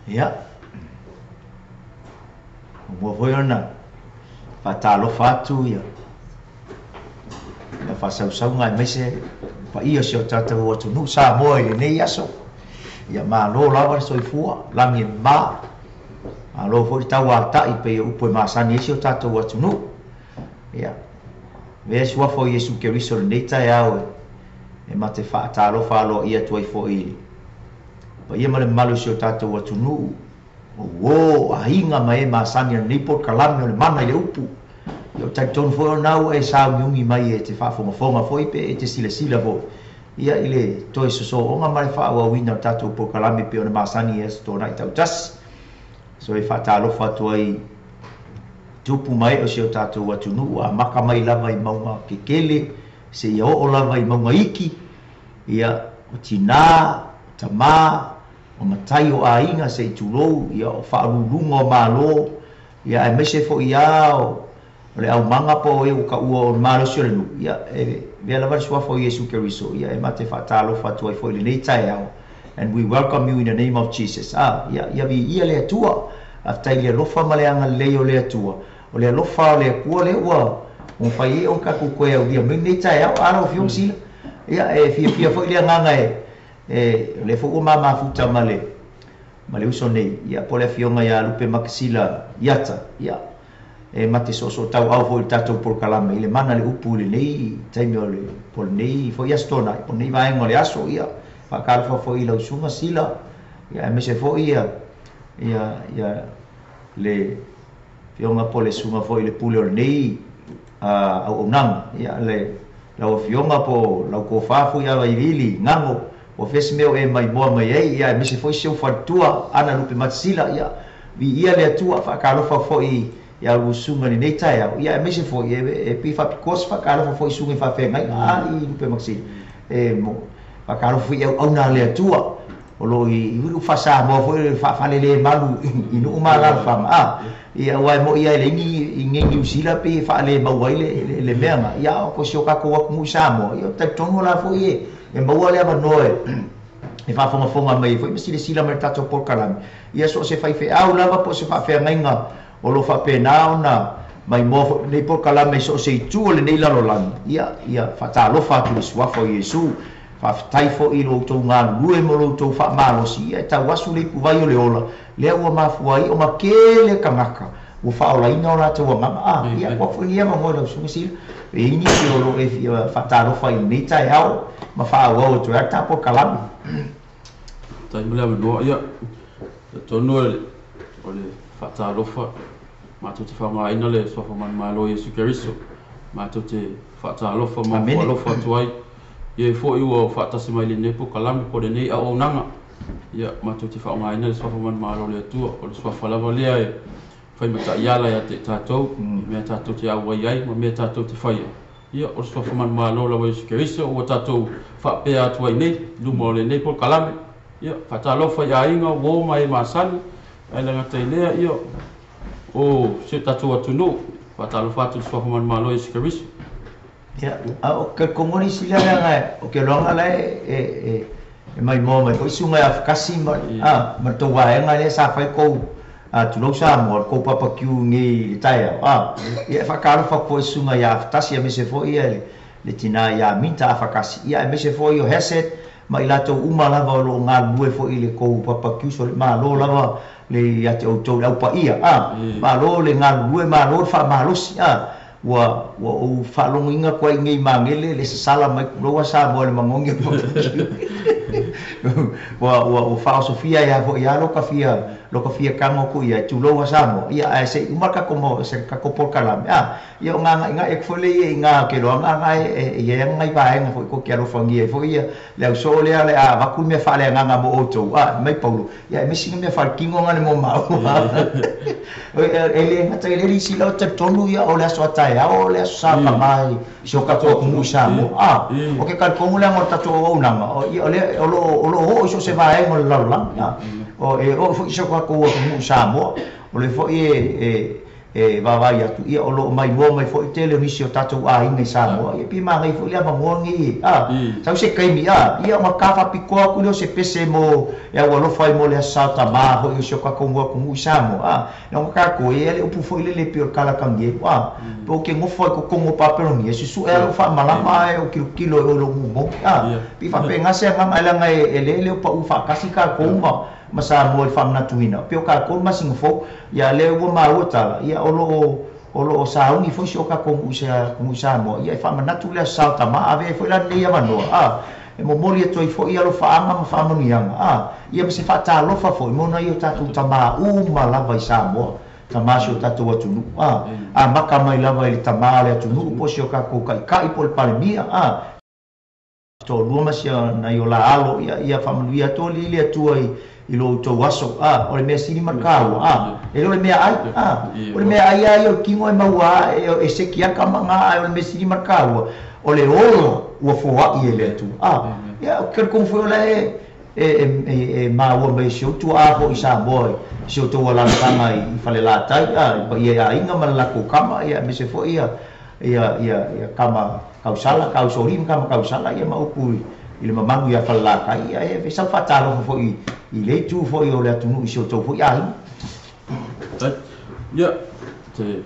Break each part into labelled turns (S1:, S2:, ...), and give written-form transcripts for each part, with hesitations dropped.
S1: Ia, muamua foi ona faatalofa atu ia ia faasausauga aemaise le paia o si o tatou atunuu Samoa i lenei aso. Ia malo lava le soifua, lagi e mama, malo foi le tauatai pei o upu e masani ai si o tatou atunuu. Ia, avea suafa o Iesu Keriso i lenei taeao e ma te faatalofa aloaia atu ai foi i le paia ma le mamalu o si o tatou atunuu, o uo, o aiga ma e masani i lenei polokalame o le mana i le upu. Ia, ou te talitonu foi o lena ua e sauniuni mai e te faafogafoga foi pe e te silasila foi ia i le toe sosooga ma le faaauauina o le tatou polokalame pei ona masani i aso Toonai tautasi. So e faatalofa atu ai Tupu ma ee o si o tatou atunuu, amata mai lava i mauga kekele seia oo lava i mauga iki, ia, o tinā, o tamā, o matai o aiga se i tulou, ia, o faauluuluga o Malo, ia, aemaise foi lava o le aumaga po o e ua taua o le malosi o le nuu, ia, e avea lava le suafa o Iesu Keriso, ia, e ma te faatalofa atu ai foi i lenei taeao. And we welcome you in the name of Jesus. Ah, ia, ia viia le Atua. Faafetai i le alofa ma le agalelei o le Atua. O le alofa o le Atua lea ua mafai ai ona tatou toe aulia mai lenei taeao. A lau Afioga Sila, ia, e fiafia foi le agaga e, e, o lea foi ua ma mafuta ma le, ma le uso nei, ia, po o le Afioga ia Lupe Makasila Iata, ia, e ma te soosootauau foi i le tatou polokalame i le mana le upu i lenei taimi o le, po o lenei foi Aso Toonai, po o lenei vaega o le aso, ia, faatalofa foi i lau Susuga Sila, ia, aemaise foi ia, ia, ia le Afioga po o le Susuga foi i le Pule o lenei auaunaga, ia, le, lau Afioga po o lau Tofa foi Availiili Gago, ua fea se mea o e maimoa mai ai, ia, aemaise foi si ou faletua Ana Lupe Matasila, ia, viia le Atua, faatalofa foi i a oulua susuga i lenei taeao, ia, aemaise foi e pei faapitoa se faatalofa foi i susuga i faafeagaiga a i Lupe Matasila, e mo faatalofa foi i auauna a le Atua o loo i ulu faasamoa foi le faafalelemalu i nuu ma alaalafaga, a ia, aua e mo'i lava e leai ni i nei Niu Sila pei e faalemau ai le mea na, ia, o si o tatou atunuu i Samoa, ia, talitonu la foi e maua le avanoa e faafogafoga mai ai foi ma silasila mai i le tatou polokalame, ia, so o se faifeau lava po o se faafeagaiga o lo o faapena ona maimoa foi lenei polokalame i so o se itu o lenei lalolagi, ia, ia faatalofa atu i le suafa o Iesu. Faafetai foi i lo outou galulue ma lo outou faamalosi, ia, e tauasu le ipuvai o le ola lea ua mafua ai ona tele tagata ua faaolaina o latou agaga, a ia ua foi lenei avanoa i lau Susuga Sila, e i ai nisi o lo o e fia faatalofa i lenei taeao ma faaauau atu ai le ta polokalame.
S2: Faafetai mo le avanoa. Ia, talitonu o le faatalofa, matou te faaaogaina le suafa manumalo o Iesu Keriso, matou te faatalofa ma alofa atu ai ia e foi ua faatasi mai lenei polokalame po o lenei auaunaga. Ia, matou te faaaogaina le suafa manumalo o le Atua, o le suafa lava lea e faimataiala ia te i tatou, i mea tatou te auai ai ma mea tatou te faia. Ia, o le suafa manumalo lava Iesu Keriso ua tatou faapea atu ai nei luma o lenei polokalame. Ia, faatalofa i aiga, uo ma e masani, ae le gata i lea, ia, o si o tatou atunuu, faatalofa atu i le suafa manumalo o Iesu Keriso.
S1: Ia, a o ke talitonu Sila leaga o ke loaga la e maimoa mai foi susuga ia Afakasi ma a ma le tou vaega lea sa fai kou tulou Samoa le kou barbecue nei i le taeao, a ia, e faatalofa atu foi i susuga ia Afatasi, aemaise foi ia le tinā ia Minta Afakasi, ia, aemaise foi o Hesed ma i latou uma lava o loo galulue foi i le kou barbecue. So le malo lava le ia te outou le aupaia, a malo le galulue, malo le faamalosi, a ua ou faalogoina atu ai nei magele le sasala mai tuloua Samoa i le magogi o le barbecue, ua faaosofia ai foi lava lo ka fia tago atu ia tulou Samoa, ia, ae se i uma le tatou se tatou polokalame, a ia, o gagaigai atu foi le ia i gā ke loaga aga e i ai nai vaega foi tou te alofagia ai foi ia le ausoo lea le a avatu le mea faaleagaga mo outou, a mai Paulo, ia, e misi mea faaletino ga le mo maua e le gata i le lisi lau talitonu, ia, o le aso a taeao o le aso sa tamā i si o tatou atunuu i Samoa, a o ke talitonu leaga o le tatou auaunaga, ia, o lea o lo oo i so o se vaega o le lalolagi, a o e oo foi i si o tatou atunuu i Samoa, o le foi e vaavaai atu, ia, o loo maimoa mai foi tele o nisi o tatou aiga i Samoa, ia, pe magai foi le avanoa nei, a sau se taimi, a ia, ona ta faapitoa atu lea o se pese mo e aualofa ai mo le aso sa tamā foi o si o tatou atunuu i Samoa, a ona tatou e ia le upu foi lele pei o le kalakagielu, a pe o ke nofo ai totonu o Papelonia e susu'e a lou faamalama ae o kilokilo e oe lou gumogi, a pei faapena se agaga, e leaga e lē leo pa'u faatasi tatou ma Samoa i le faamanatuina pe o tatou le masina fou, ia, lea ua maua tala, ia, o loo sauni foi si o tatou nuu i Samoa, ia, e faamanatu le aso sa o tamā. Avea ai foi la lenei avanoa a e momoli atu ai foi alofaaga ma faamanuiaga, a ia, ma se faatalofa foi mo nai o tatou tamā uma lava i Samoa, tamā si o tatou atunuu, a amata mai lava i le tamā o le atunuu po o si o tatou taʻitaʻi po o le Palemia, a toalua ma sia nai o la alo, ia, ia faamanuia atu alii le Atua i lo outou aso, a o le mea sili ma le kāua, a E le o le meaai, a. O le meaai lava ia o le tino e maua lava e seki lava le tama lena, ae o le mea sili ma le taua, o le ola ua foai e le Atua, a. Ia, ou te talitonu foi o la e e maua mai e si ou tuaa foi i Samoa i si outou alaalafaga i Falelatai, a, i le paia i aiga ma le latou tama, ia, aemaise foi ia ia ia ia tama tausala, tausolii ma tama tausala, ia ma upu i le mamalu ia Falelatai, ia e sau faatalofa foi i le itu foi o le atunuu i si outou foi aiga.
S2: Ia, te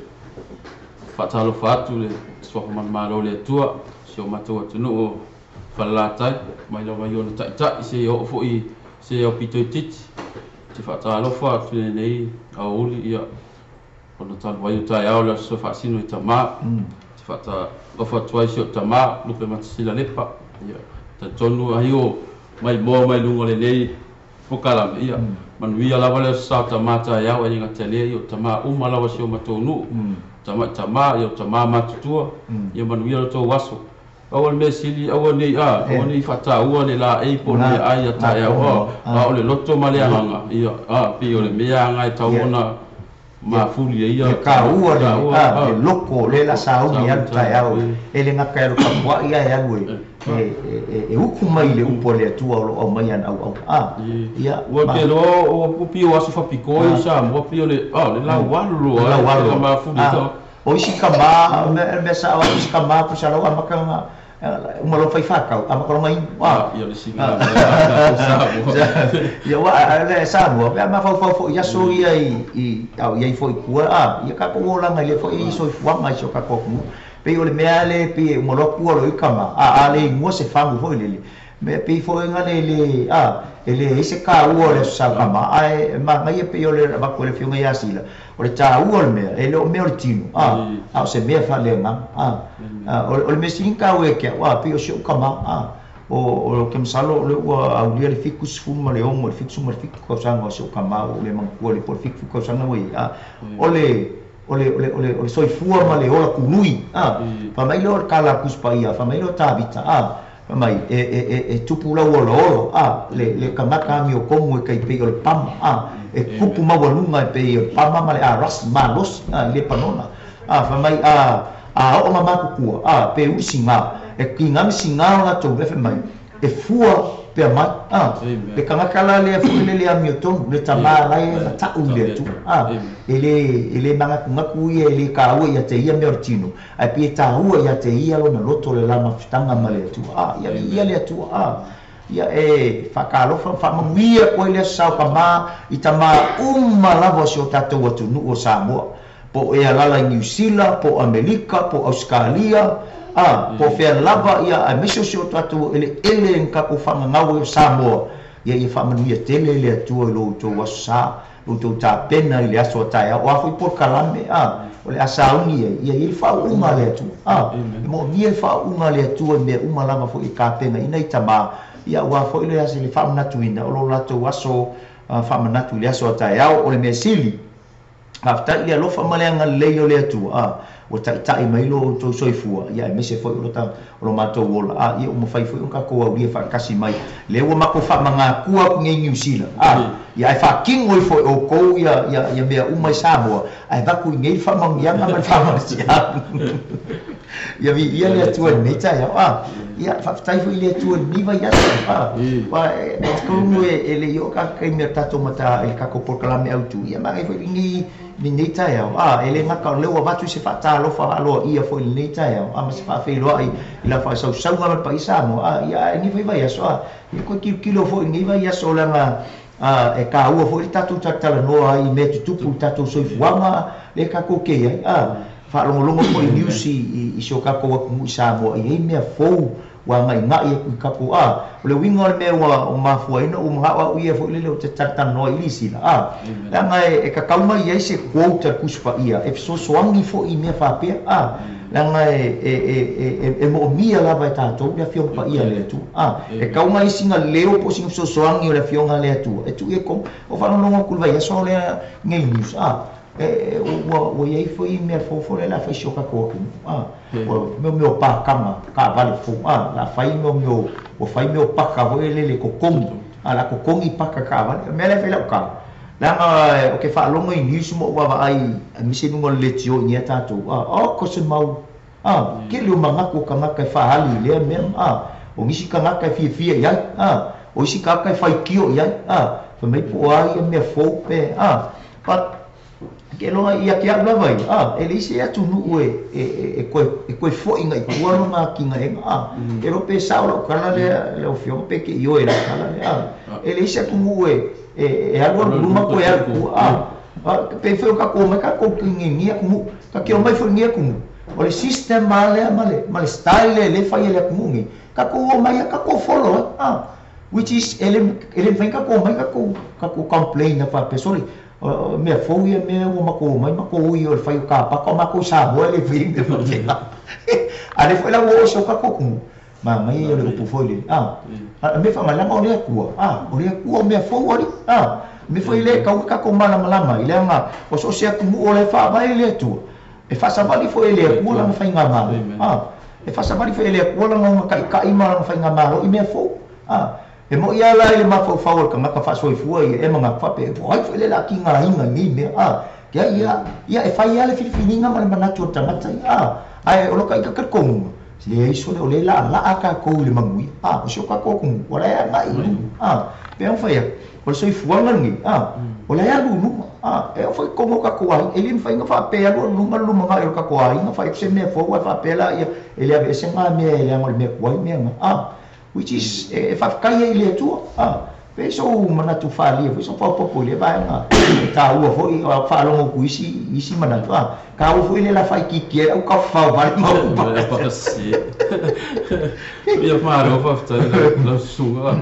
S2: faatalofa atu le suafa manumalo o le Atua, si o matou atunuu o Falelatai, mai lava i ona taitai seia oo foi i se aupito itiiti. Te faatalofa atu i lenei aoauli, ia, ona talu ai o taeao le aso faasino i tama. Te faatalofa atu ai si ou tama, Lupe Matasila Lepa. Ia, talitonu ai o maimoa mai luga o lenei polokalame. Ia, manuia lava le aso sa o tama taeao, e le gata i lea, ia o tama uma lava si o matou nuu, tama'i tama, ia o tama matutua. Ia manuia lo tou aso. Aua le mea sili, aua nei a, aua nei faataua le laei po o le meaai ia taeao, a o le loto ma le agaga, ia, a, pei o le mea lena e tatau ona mafuli ai ia.
S1: Ia taua le loto lea o le a sauni e alu taeao, e le gata e alu tapuai ae alu e utu mai i le upu a le Atua o lo o aumai ana auauna.
S2: Ia, Ua te iloa ua pei o aso faapitoa ia i Samoa, pei o le laualo lava e mafuli ai.
S1: O isi tama, o le mea sao lava, o isi tama pusa lau amata ona uma loa fai fatau, amata loa ona inu.
S2: Ia o le isi lena mea o Samoa.
S1: Ia aua o le Samoa, pe a mafaufau foi i aso ia i a o i ai foi i tua, ia tatou olaga i lea foi soifuaga i si o tatou atunuu. Pei o le mea lea e pei e uma loa tua loa i tama, a le inua se fagu foi lele, mea pei foi na le le a e leai se taua o le Aso Sa tama, ae manaia pei o le avatu e le Afioga ia Sila, o le taua o le mea, e le o mea o le tino, a, a o se mea faaleagaga, a. O le mea sili ona taua ia te au, a, pei o si ou tama, a, o ou te masalo o lea ua aulia le 76 i le 77 tausaga o si ou tama, ua ou le manatua le po o le 70 tausaga ua i ai, a. O le o le, o le, o le, o le soifua ma le ola tului, a. Fai mai lea o le tala a le Tusi Paia, fai mai lea o Tavita, a, fai mai, e, e, e, e tupu lau olaola, a, le tagata amiotonu e tai pei o le pama, a, e tupu maualuga e pei o le pama ma le arasi malosi, a, i Lepanona, a, fai mai, a, a oo ma matutua, a, pe uli siga, e tiga ni siga o latou lea, fai mai, e fua pea mai, a, le tagata la lea foi le le amiotonu, le tama la e mata'u i le Atua, a, e le manatunatu ia, e le taua ia te ia mea o le tino, ae pei e taua ia te ia lona loto le la mafutaga ma le Atua, a, ia viia le Atua, a. Ia e faatalofa ma faamanuia atu ai le Aso Sa o Tama i tama uma lava o si o tatou atunuu o Samoa, po o e alaala i Niu Sila, po o Amerika, po o Ausetalia, a, po o fea lava, ia, aemaise o si o tatou eleele na tatou faagagau ai o Samoa, ia, ia faamanuia tele le Atua i lo outou Aso Sa, lo outou tapena i le aso a taeao, o a foi polokalame, a, o le a sauni ai, ia i ai le faauuga a le Atua, a, e moomia le faauuga a le Atua i mea uma lava foi e tapenaina i tama, ia, aua foi le le faamanatuina o lo latou aso faamanatu i le aso a taeao. O le mea sili, faafetai i le alofa ma le agalelei o le Atua, a, ua taitai mai lo outou soifua, ia, aemaise foi o lo matou ola, a, ia ua mafai foi ona tatou aulia faatasi mai. Lea ua matou faamagatua atu nei i Niu Sila, a, ia, ae faatino ifo e outou ia, ia, ia mea uma i Samoa, ae avatu i nei le faamanuiaga ma le faamalosiau. Ia viia le Atua i lenei taeao, a, ia, faafetai foi i le Atua i lenei vaiaso, a, aua e talitonu e le i oo tatou taimi o le tatou mata i le tatou polokalame autu, ia manaia foi lenei taeao, a, e le gata o lea ua avatu se faatalofa aloaia foi i lenei taeao, a, ma se faafeiloai i la faasausauga ma le paia Samoa, a, ia, ae lenei foi vaiaso, a, ia toe tilotilo foi i lenei vaiaso, leaga e taua foi le tatou talatalanoa ai i mea tutupu i le tatou soifuaga lea tatou te i ai, a, faalogologo foi i news i si o tatou atunuu i Samoa, e i ai mea fou ua agaigai atu i tatou, a, o le uiga o le mea ua mafua ai ona ou manao au ia foi lele ou te talatalanoa i Lisila, a, leaga e tatau mai i ai se quote a le Tusi Paia e fesoasoani foi i mea faapea, a, leaga e moomia lava e tatou le Afioga Paia a le Atua, a, e tatau ona i ai sina leo po o sina fesoasoani o le Afioga a le Atua e tuu i ai tonu. Ua faalogologo atu i le vaiaso lea nei news, a, ua i ai foi mea fou foi lea o le a fai i si o tatou atunuu, a, ua mea o pakaga taavale fou, a, o le a fai mea ua fai mea o paka foi lele totogi, a, o le a totogi paka taavale. O le mea lea e fai lau tala, Leaga ou te faalogo i news ma ou vaavaai aemaise luga o le leitio i nea tatou a, oka se mau a, tele o manatu o tagata e faaali i lea mea a, o nisi tagata e fiafia i ai a, o isi tagata e faitio i ai a, fai mai po o a ia mea fou pe a, but keloga ia te a'u lava ia a, e leai se atunuu e e e toe e toe fo'i agai i tua lona atinaega a, kelo pe sao lau tala lea lau afioga pe te ioe i lau tala lea a, e leai se atunuu e e alu alu i luma toe alu i tua a, pei foi o tatou omai tatou i lenei atunuu, ta te omai foi i lenei atunuu, o le system lava lea ma le style lea lea e fai e le atunuu nei, tatou omai lava tatou follow ai a, which is e le mafai ona tatou omai tatou complain faapea, sole o mea fou ia mea ua matou omai matou ui o le fai o kapaka, o matou i Samoa e le faia ni mea faapena. A o lea foi la ua oo i si o tatou atunuu, manaia ia o le upu foi lele, a, a o le mea faamalamalama o le Atua, a, o le Atua o mea fou alii, a, o le mea foi lea e tatau ona tatou malamalama ai, leaga o so o se atunuu o la e faavae le Atua, e faasavali foi e le Atua lana faigamalo, a, e faasavali foi e le Atua lana gataitai ma lana faigamalo i mea fou, a. E moni lava la i le mafaufau o le tagata faasoifua ia e manatu faapea, o ai foi le la tigaina i nei mea, a, ia, ia, ia e fai lava le filifiliga ma le manatu o le tagata ia, a, ae o lota ita talitonuga, leai sole o lea e laalaa tatou i le manuia, a, o si o tatou atunuu, o la e agai i luma, a, pei ona fai atu, o le soifuaga lenei, a, o la e alu i luma, a, e oo foi i totonu o tatou aiga, e le mafai ona faapea e alu alu i luma le lumanai o le tatou aiga, fai atu se mea fou ae faapea lea, e le aveese na mea leaga o le mea tuai mea na, a. Which is, e faafetai ai i le Atua. A, pei sou manatu faaalia foi, sou faaopoopo i lea vaega e taua foi, a faalogo atu i isi, isi manatu, a, taua foi le la faaitiitia ai au tafafao vale ma au
S2: pakasi. Ia malo faafetai lau susuga.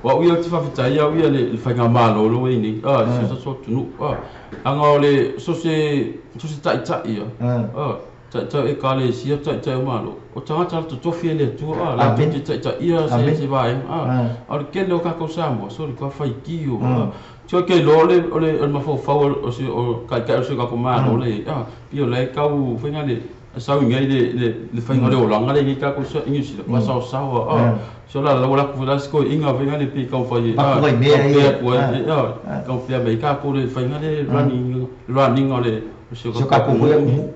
S2: O au ia ou te faafetai au ia le faigamalo lo ua i nei, a, si o tatou atunuu, a, leaga o le so se so se taitai ia, a, Taitai o Ekalesia, taitai o Malo, o tagata la totofi e le Atua, a, latou te taitaia se, se vaega, a, a o le tele o tatou Samoa, sole, kua faitio, a, tio ke iloa o le, o le, o le mafaufau o se, o taitai o si o tatou Malo le, a, pei o la e tau faiga le, sau i inei le, le, le faiga o le olaga le i nei tatou i Niu Sila, kua saosaoa, a, so la la ua latou foi la si toeaiina faiga le pei tau fai, a, compare atu ai, a, compare mai ai tatou le faiga le running, running o le, Si o
S1: tatou foi atunuu.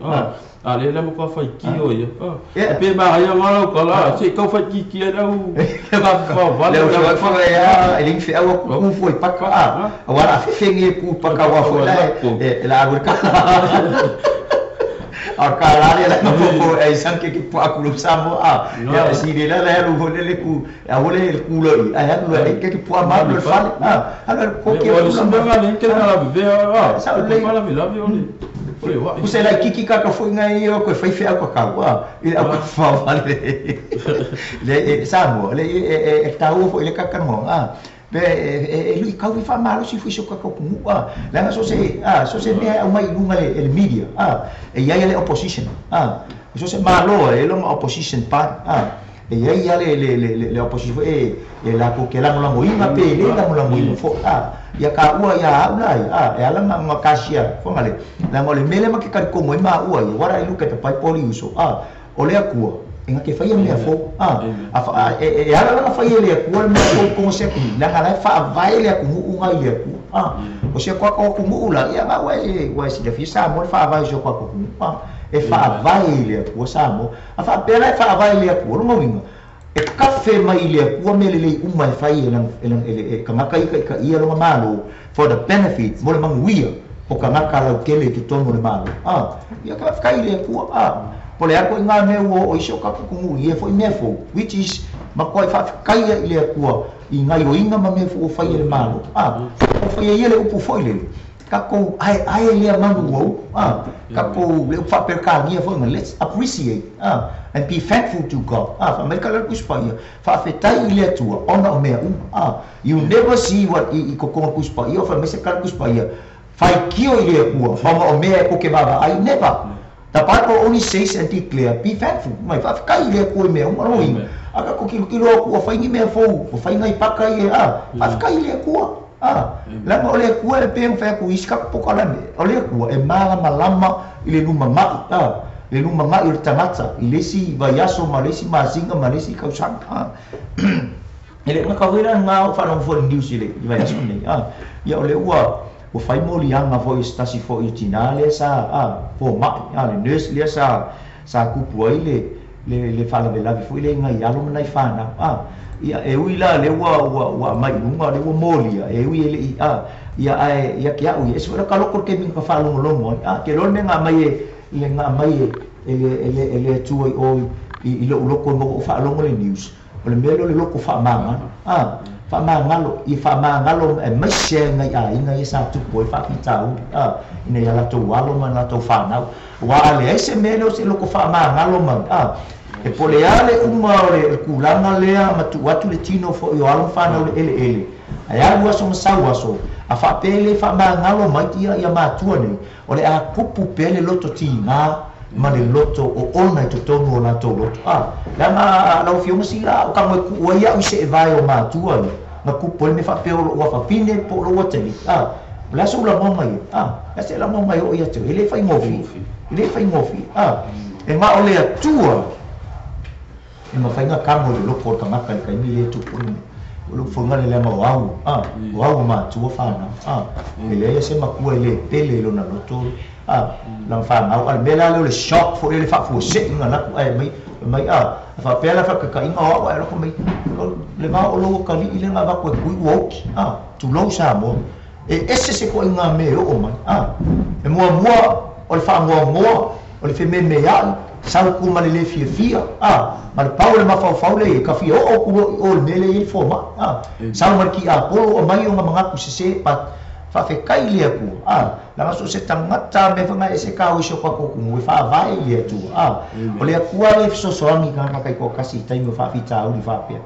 S2: A lea la matua faitio ia. E pe manaia lava lau tala, se i tau faitiitia ai lau tafafao
S1: vale. Le au foi e le ni feau aku ku foi paka a. Aua la fefe nge ku paka wa foi la e la alu ka. A ka la le la po e san ke ke po aku lo samo a. Ya si le la la alu ho le ku a ho le ku lo i. A alu e ke ke po ma lo fale. A alu
S2: ko ke. O le simba le ke la ve a. Sa le la ve la ve o le.
S1: O se laititi ka ka foi ngai o koe fai feau ka kau a i le au ka whawhale le e Samoa le e e e taua foi le kakanoa a pe e e lui kau i whamalosi foi so ka kumu a leaga so se a so se mea e aumai i luga le le media a e iai le opposition a so se malo e longa opposition party a e iai ia le le le le opposition foi e e latou te lagolagoina pe le lagolagoina foi a ia kaua ia au la ia a e ala ma kasia fonga le leaga o le mea lea ma ke talitomu ai maua ia what I look at the Bible uso a o le Atua e na te faia mea fou a a e ala la na faia e le Atua le mea fou i totonu o se atunuu leaga la e faavae le atunuu na i le Atua a o si o tatou atunuu la ia na ua e ua e silafia Samoa le faavae o si o tatou atunuu a e faavae i le Atua Samoa a faapea la e faavae i le Atua o lona uiga e kafe mai i le Atua mea lelei uma e fai e e e tagata ia taitaia lona Malo for the benefit mo le manuia o tagata lautele i totonu o le Malo a ia faafetai i le Atua a po o le a koʻi ngā mea ua oo i si o tatou atunuu i ia foi mea fou which is matuai faafetaia i le Atua i gaioiga ma mea foi ua fai e le Malo a o faia ia le upu foi lele tatou aeae lea manu ua ulu a tatou le upu faa-Peretania foi na let's appreciate a and be thankful to God a fai mai le tala a le Tusi Paia faafetai i le Atua ona o mea uma a you never see what i totonu o le Tusi Paia o fai mai se tala a le Tusi Paia faitio i le Atua ona o mea e tou te vaavaai never the Bible only says and declare be thankful mai faafetai i le Atua i mea uma lona uiga a tatou tilotilo atu ua fai ni mea fou ua fai nai paka ia a faafetai i le Atua. A, leaga o le Atua e pei ona fai atu i isi tatou polokalame, o le Atua e malamalama i le lumanai, a, le lumanai o le tagata i le isi vaiaso ma le isi masina ma le isi tausaga, a. E le gata foi la lena o faalogo foi i le news i le vaiaso lenei, a, ia o lea ua, Ua fai moliaga foi a se tasi foi o tinā lea sa foma'i, le nurse lea sa tupu ai le faalavelave foi lea i nai alo ma nai fanau. Ia, e ui la lea ua aumai i luga, lea ua molia, e ui e le i, ia, ae ia te a'u ia, e ese foi la ka loko i le taimi na ka faalogologo ai. Ou te iloa le mea na aumai e le na aumai e le Atua i o i lo'u loko ina ua ou faalogo i le news, o le mea lea o le loko faamagalo, faamagalo, ia faamagalo aemaise ai nai aiga ia sa tupu ai faafitauli, ina ia latou alo ma latou fanau, aua a leai se mea lea o se loko faamagalo mai, e po o le a le uma o le tulaga lea ma tuu atu le tino foi o alo ma fanau i le eleele, ae alu aso ma sau aso, a faapea le faamagalo mai ia matua nei, o le a tupu pea le loto tigā ma le loto oona i totonu o latou loto. Leaga lau Afioga Sila, o tago e tuu ai a'u i seevae o matua ia na tupu ai le mea faapea o lo'u afafine po o lou atalii, o le a sou lagoga ia, le a se lagoga e oo ia te oe? E le faigofie, e le faigofie. E ma o le Atua e mafai ona tago i le loko o le tagata i le taimi lea e tupu ai le mea o lou foga le leaga o au, o au o matua fanau, e leai se matua e le pele i lona loto lana fanau. A le mea la lea o le shock foi lea, le faafuasei na alu atu ae mai mai, faapea la faakakaiga o au, ae alofa mai le va o lou atalii lea na avatu e tui ua oti, tulou Samoa. E ese se toaiga mea e oo mai, e muamua o le faanoanoa, o le fememea'i, sau tu ma le lē fiafia, ma le pau o le mafaufau lea e ka fia oo atu loa i o le mea lea i ai le foma'i, sau ma le tiapolo aumai ona manatu sesē. Faafetai i le Atua, leaga so o se tagata mea foi na ese ka o isi o tatou atunuu e faavae i le Atua. O le Atua lea e fesoasoani i tagata taitoatasi i taimi o faafitauli faapea.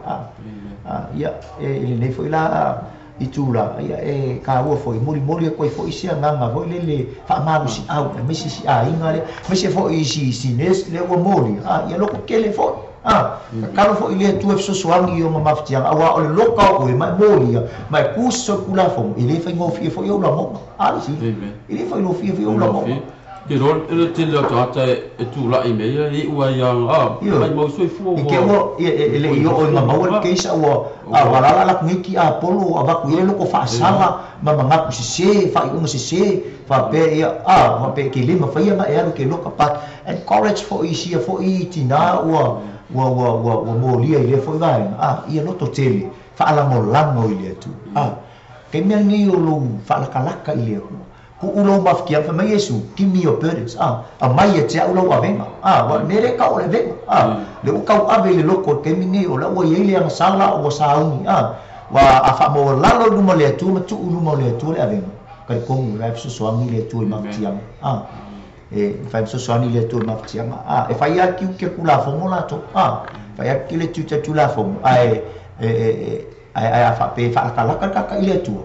S1: Ia, e lenei foi la itula, ia, e taua foi, molimoli atu ai foi se agaga foi lele faamalosiau, aemaise si aiga lea, aemaise foi i si nurse lea ua molia, ia loko tele foi, tatalo foi i le Atua e fesoasoani i ona mafatiaga, aua o le loka o oe ma e molia ma e tu se solitulafono, e le faigofie foi ou lagona, le sili e le faigofie foi ou lagona.
S2: Ke loa le tele o tagata e tula'i mai ia e i'u ai ia maimau soifua.
S1: I ke ua e le i oo ina maua le keisa, ua ua alaala latou nei tiapolo avatu i ai loko faasala ma manatu sesē, faaiuga sesē faapea ia, faapea e te lē mafaia ona e alu e te loka. But encourage foi i sia foi tinā ua molia i lea foi vaega, ia loto tele, faalagolago i le Atua. Ke mea lenei o lou faalakalaka i le Atua, tuu lou mafatiaga. Fai mai Iesu, "Give me your burdens," aumai ia te a'u lau avega. Ua le mea lea tau o le avega, le ua tau ave i le loko o le taimi nei o la ua iai le agasala ua sauni, ua a faamaualalo i luma o le Atua ma tuu i luma o le Atua le avega. Talitonu la e fesoasoani le Atua i mafatiaga, e mafai fesoasoani le Atua i mafatiaga. E fai lava tiute tulafono latou, fai lava le tiute tulafono, ae ae a faapea e faalakalaka le tagata i le Atua,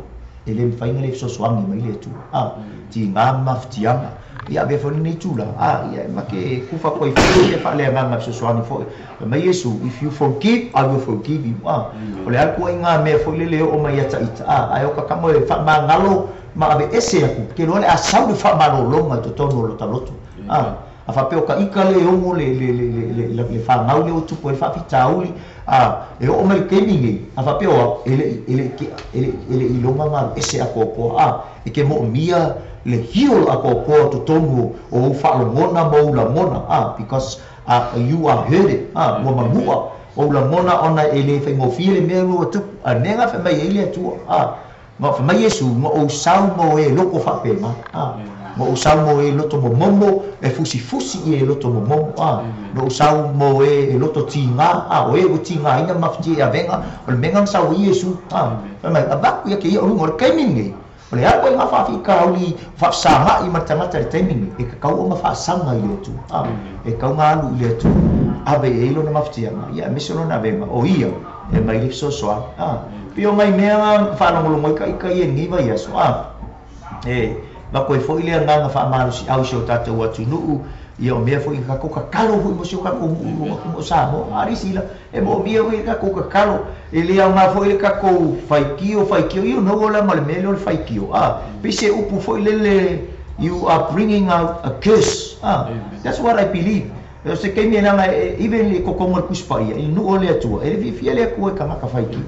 S1: e le mafai ona le fesoasoani mai le Atua, tigā ma mafatiaga. Ia avea foi lenei tula, ia ma ke tufa atu ai foi ia faaleagaga fesoasoani foi. Fai mai Iesu, "If you forgive, I will forgive you." O le a le mea foi lele oo mai ia taita, ae o tatamo e faamagalo ma ave ese atu ke loa le a sau le faamalologa i totonu o lota loto. A faapea o ka ika le ogo le fanau le o tupu ai le faafitauli, e oo mai le taimi nei, a faapea o au e le iloga galu ese atoatoa, e ke moomia le heal atoatoa totonu o ou faalogona ma ou lagona, because you are hurted, ua manua ou lagona ona e le faigofie le mea ua tupu. A le mea na fai mai ai le Atua, ma fai mai Iesu, ma ou sau mo e loko faapena, ma ou sau mo e loto momomo, e fusifusi i e loto momomo, na ou sau mo e loto tigā, o e ua tigāina ma mafatia i avega o le mea na sau ai Iesu. Fai mai avatu ia ke ia o luga o le taimi lenei, o le alu ai ngā faafitauli faafesaga'i ma le tagata i le taimi lenei, e tatau ona faasaga i le Atua, e tatau ona alu i le Atua, ave i ai lona mafatiaga, ia aemaise lona avega o ia e mai le fesoasoani. Pei o nai mea faalogologo ai taita ia i lenei vaiaso, e avatu ai foi le agaga faamalosiau i si o tatou atunuu. Ia o mea foi tatou tatalo foi mo si o tatou nuu o Samoa. A sila e moomia foi tatou tatalo, e le aoga foi le tatou faitio faitio, you know, o ma le mea lea o le faitio, pei se upu foi lele, you are bringing out a curse. That's what I believe. O se taimi e leaga even le kokoga o le Tusi Paia i le nuu o le Atua, e le fiafia le Atua i tagata faitio.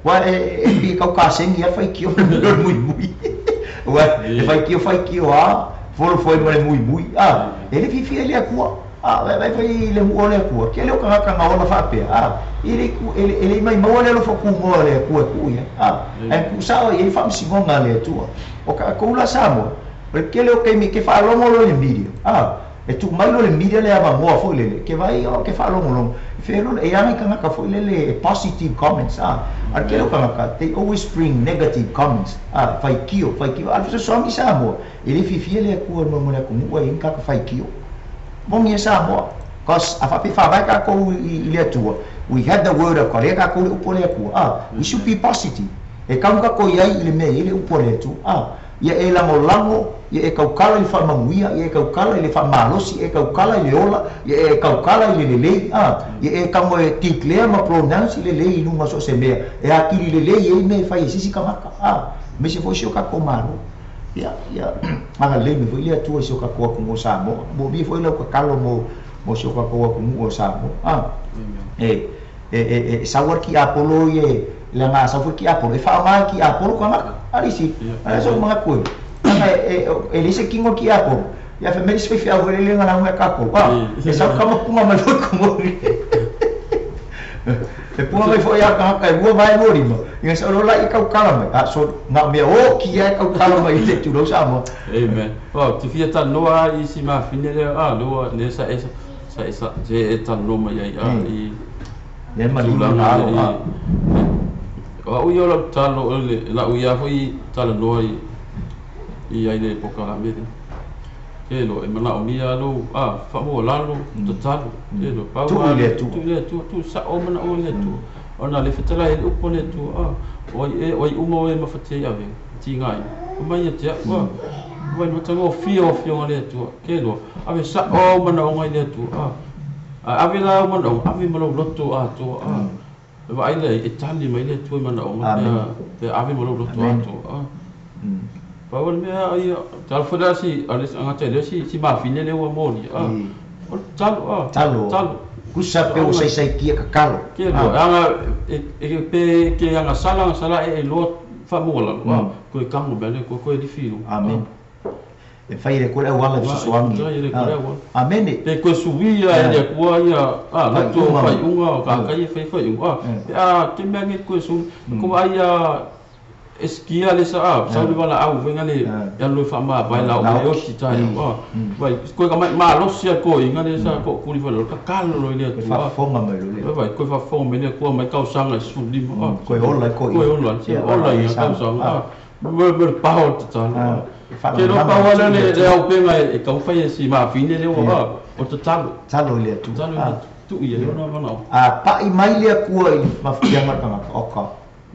S1: Ua e pei tau kasegi a faitio le muimui. Ua e faitio a folofo ma le muimui a e le fiafia i le Atua a vai fai le mu o le Atua ke le o kangaka nga ona faapea a e le mai maua le alofa kugoa le Atua e tuu iai a ae tuusao i ai faamasinoga a le Atua o tatou la Samoa o le tele o taimi ke faalogo loa i le media a e tuu mai loa le media le avanoa foi lele ke vai o ke faalogologo felo e ana i tagata foi lele e positive comments a a le tele o tagata they always bring negative comments a faitio a le fesoasoani Samoa e le fiafia le Atua mo le atunuu ai ni tagata faitio moni e Samoa cause a faapea faavae tatou i le Atua we have the word of God e tatou le upu o le Atua a we should be positive e tau tatou iai i le mea i ai le upu a le Atua a ia e lagolago ia e taukala i le faamanuia ia e taukala i le faamalosi ia e taukala i le ola ia e taukala i le lelei a ia e tago e declare ma pronounce i lelei i luga so o se mea e atili lelei ai mea e fai e sisi tagata a aemaise foi si o tatou Malo ia agalelei mai foi le Atua i si o tatou atunuu o Samoa moomia foi lau tatalo mo si o tatou atunuu o Samoa a e sau a le kiapolo ia le aga sau foi le kiapolo e faaaoga e kiapolo tagata alisi a so manatu e le se kino kiapolo ia fa mea se faifeau foi lele na lauga tatou a e sau kama punga mai foi komo e punga mai foi a tagata e 2 vae 2 lima ia sa lola i kaukala mai a so na mea o kia e kaukala mai i te tulou Samoa.
S2: Amen. Wow, te fia talanoa i si mafine lea a lua le sa e sa e sa se e talanoa mai ai a i
S1: le malulu na alo a
S2: o au ia o lau tatalo o le lau ia foi talanoa i ai le polokalame lea. Ke lo e manaomia lou a faamualalo tatalo ke lo pau
S1: tuu i le Atua
S2: tuu i le Atua tuu sao manao i le Atua ona le fetalai ai le upu a le Atua a o ai e o ai uma o e mafatia i ave tigaina mai ia te au a mai matagofie o afioga le Atua ke lo ave sao manaoga i le Atua a ave la au manaoga ave ma lou loto atoa a e vaai lea e tali mai le Atua i manaoga pe ave ma lou loto atoa a pau o le mea ia talo foi la si a le agata i lea si mafine lea ua moli a o le tatalo a
S1: talo
S2: talo
S1: kusa pe o saisaitia kakalo
S2: ke lo aga e pe ke aga sala e loa faamualalo a koe kago mea le koe lifi lu.
S1: Amen. E fai le kore auala e fesoasoani. Amene.
S2: Pe koe suia e le Atua ia a loto faiuga o kakai e fai faiuga a pe a ke mea nge koe su ko vaai a e skia le sa a sau le valaau faiga le e alu e faamavae la o e oti taeao a vai koe ka mai malosi a koiga le sa tookuli fale o tatalo loa i le
S1: Koe
S2: Atua
S1: faafofoga mai lo le
S2: vai koe faafofoga mai le Atua mai tausaga e 15 a
S1: koe ola i
S2: koe
S1: koiga
S2: ola
S1: ia
S2: ola
S1: ola e
S2: ia
S1: Samoa
S2: tausaga a me le paho o le tatalo
S1: a
S2: a ke lo
S1: faalagolago
S2: pau
S1: atu
S2: ala
S1: i le
S2: le
S1: Atua
S2: auupega e taufai e si mafine lea ua
S1: ia
S2: a o tatalo
S1: talo i le Atua
S2: tatalo i le
S1: a
S2: Atua tuu i ai ona manao
S1: a pa'i mai le Atua i le mafatiaga o le tagata o ka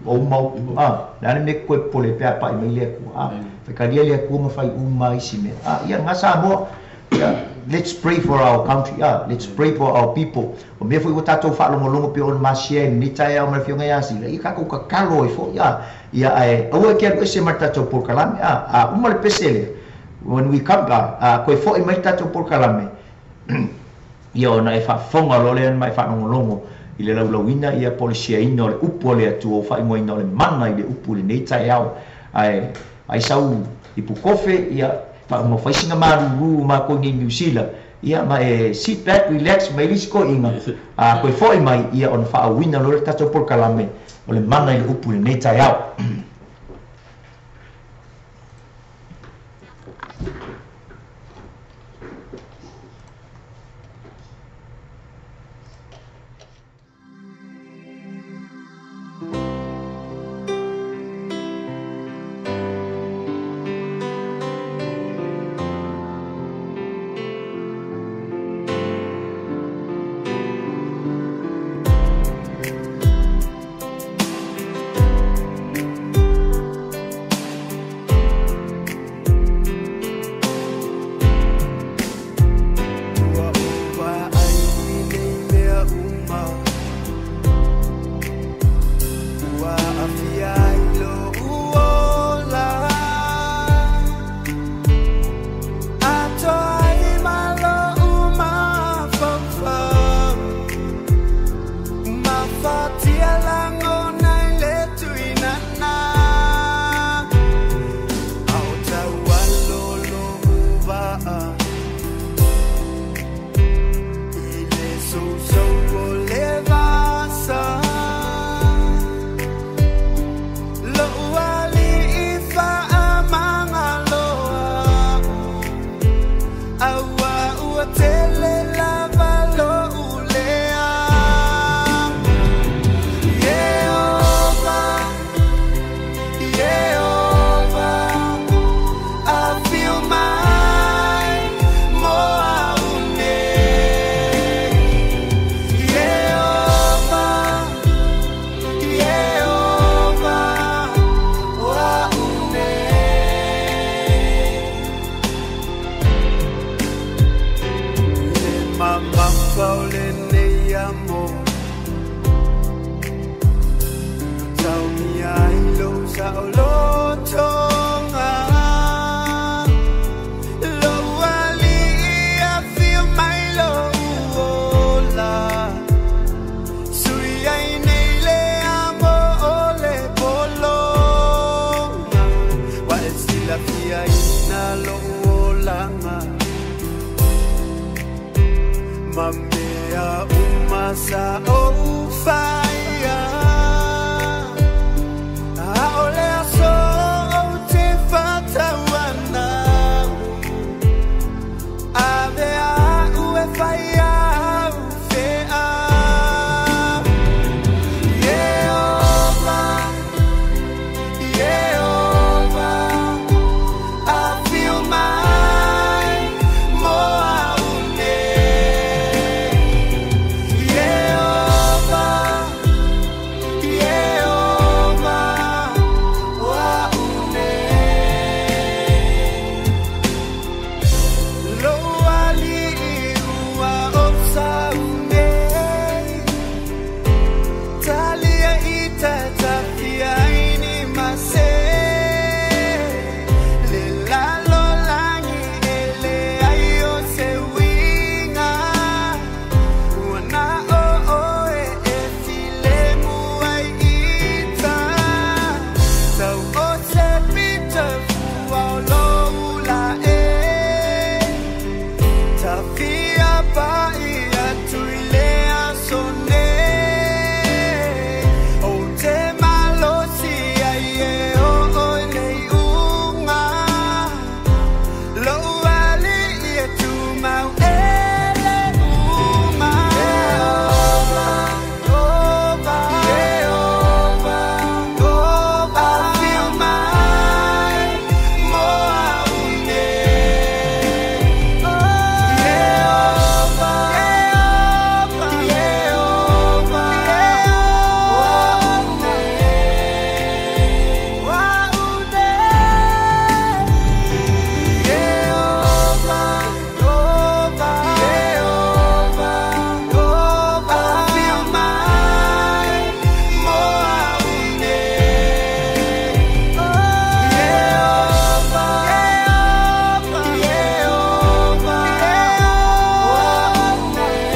S1: o mau a le a le mea koe popole pe a pa'i mai le Atua a faitalia le Atua ma fai uma isi mea a ia ga Samoa ia let's pray for our country a let's pray for our people o mea foi ua tatou faalogologo pe ona masia i lenei taeao ma le afioga ia Sila ia tatou tatalo ai foi a ia ae aua e ke alu ese ma le tatou polokalame a uma le pese lea when we come back a koe fo'i mai le tatou polokalame ia ona e faafofoga loa lea ma e faalogologo i le laulauina ia po o le siaina o le upu a le Atua ua faaigoaina o le mana i le upu i lenei taeao ae ai sau ipukofe ia faaumafai sina malūlū makou nei Niu Sila ia ma e sit back relax mai le isi koiga a koe fo'i mai ia ona faauina loa le tatou polokalame o le mana i le upu i lenei taeao.
S3: Ua tele lava lo'u leaga. Ieova, Ieova, afio mai mo au nei. Ieova, Ieova, o a'u nei. Le mamafa o lenei amo, taumia ai lou saʻolotoga. Lou alii afio mai lou ola, sui ai nei le amo o le pologa. Ua e silafiaina lou olaga, ma mea uma sa ou faia. A'ole aso ou te fatauana, ave a'u e fai au fea. Ieova, Ieova, afio mai mo au nei. Ieova, Ieova, o a'u nei. Lou alii ua ou sau nei, talia i tatafia ai ni mase. Le lalolagi e leai o se uiga, ua na o oe e filemu ai ita. Tau o se pita fua o lou la'e, tafia pa'i atu i le aso nei. Ou te malosi ai e oo i le iuga, lou alii e tumau e le uma. Ieova, Ieova, Ieova, afio mai mo au nei. Ieova, Ieova, o a'u nei. O a'u nei. Ieova, Ieova, Ieova, afio mai mo au nei. Ieova, Ieova, o a'u nei.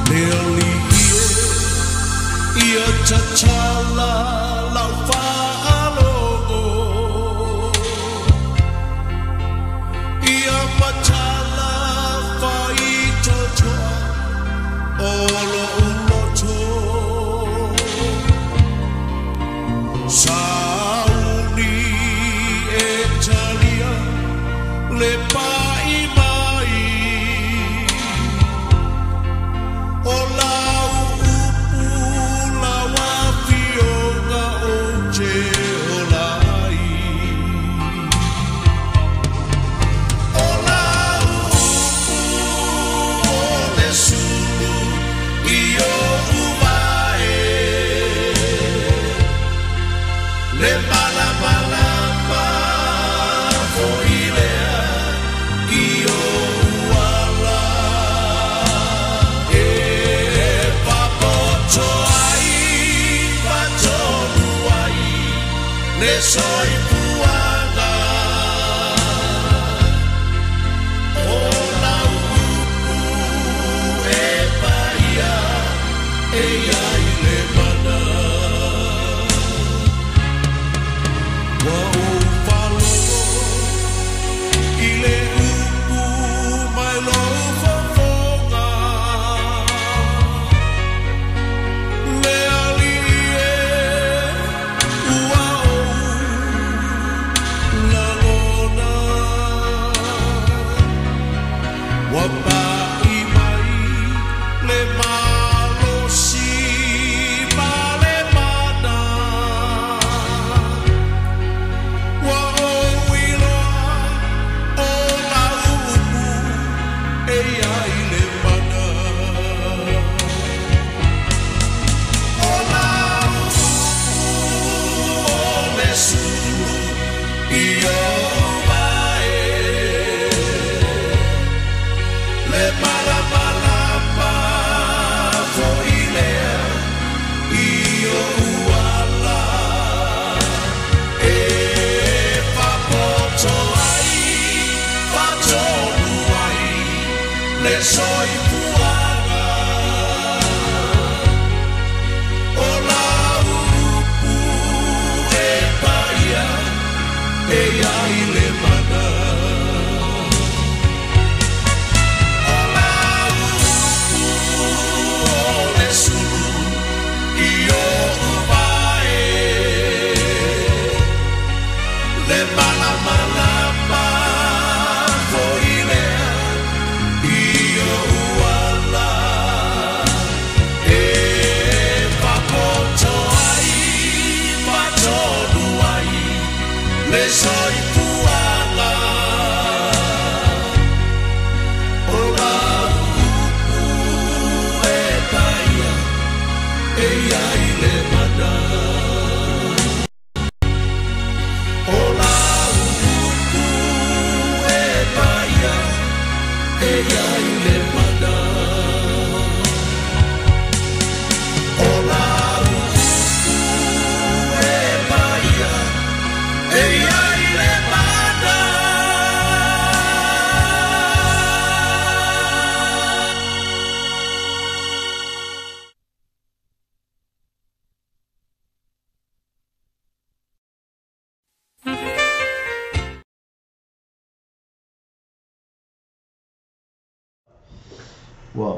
S4: Le alii e ia tatala lau faalogo, ia matala faitotoa o lo'u loto. Sauni e talia le pa'i mai, o lau upu lau afioga o te ola ai. O lau upu o le sulu i o'u vae, le malamalama fo'i lea i o'u ala. E papoto ai patonu ai le soifuaga, o lau upu
S1: Ua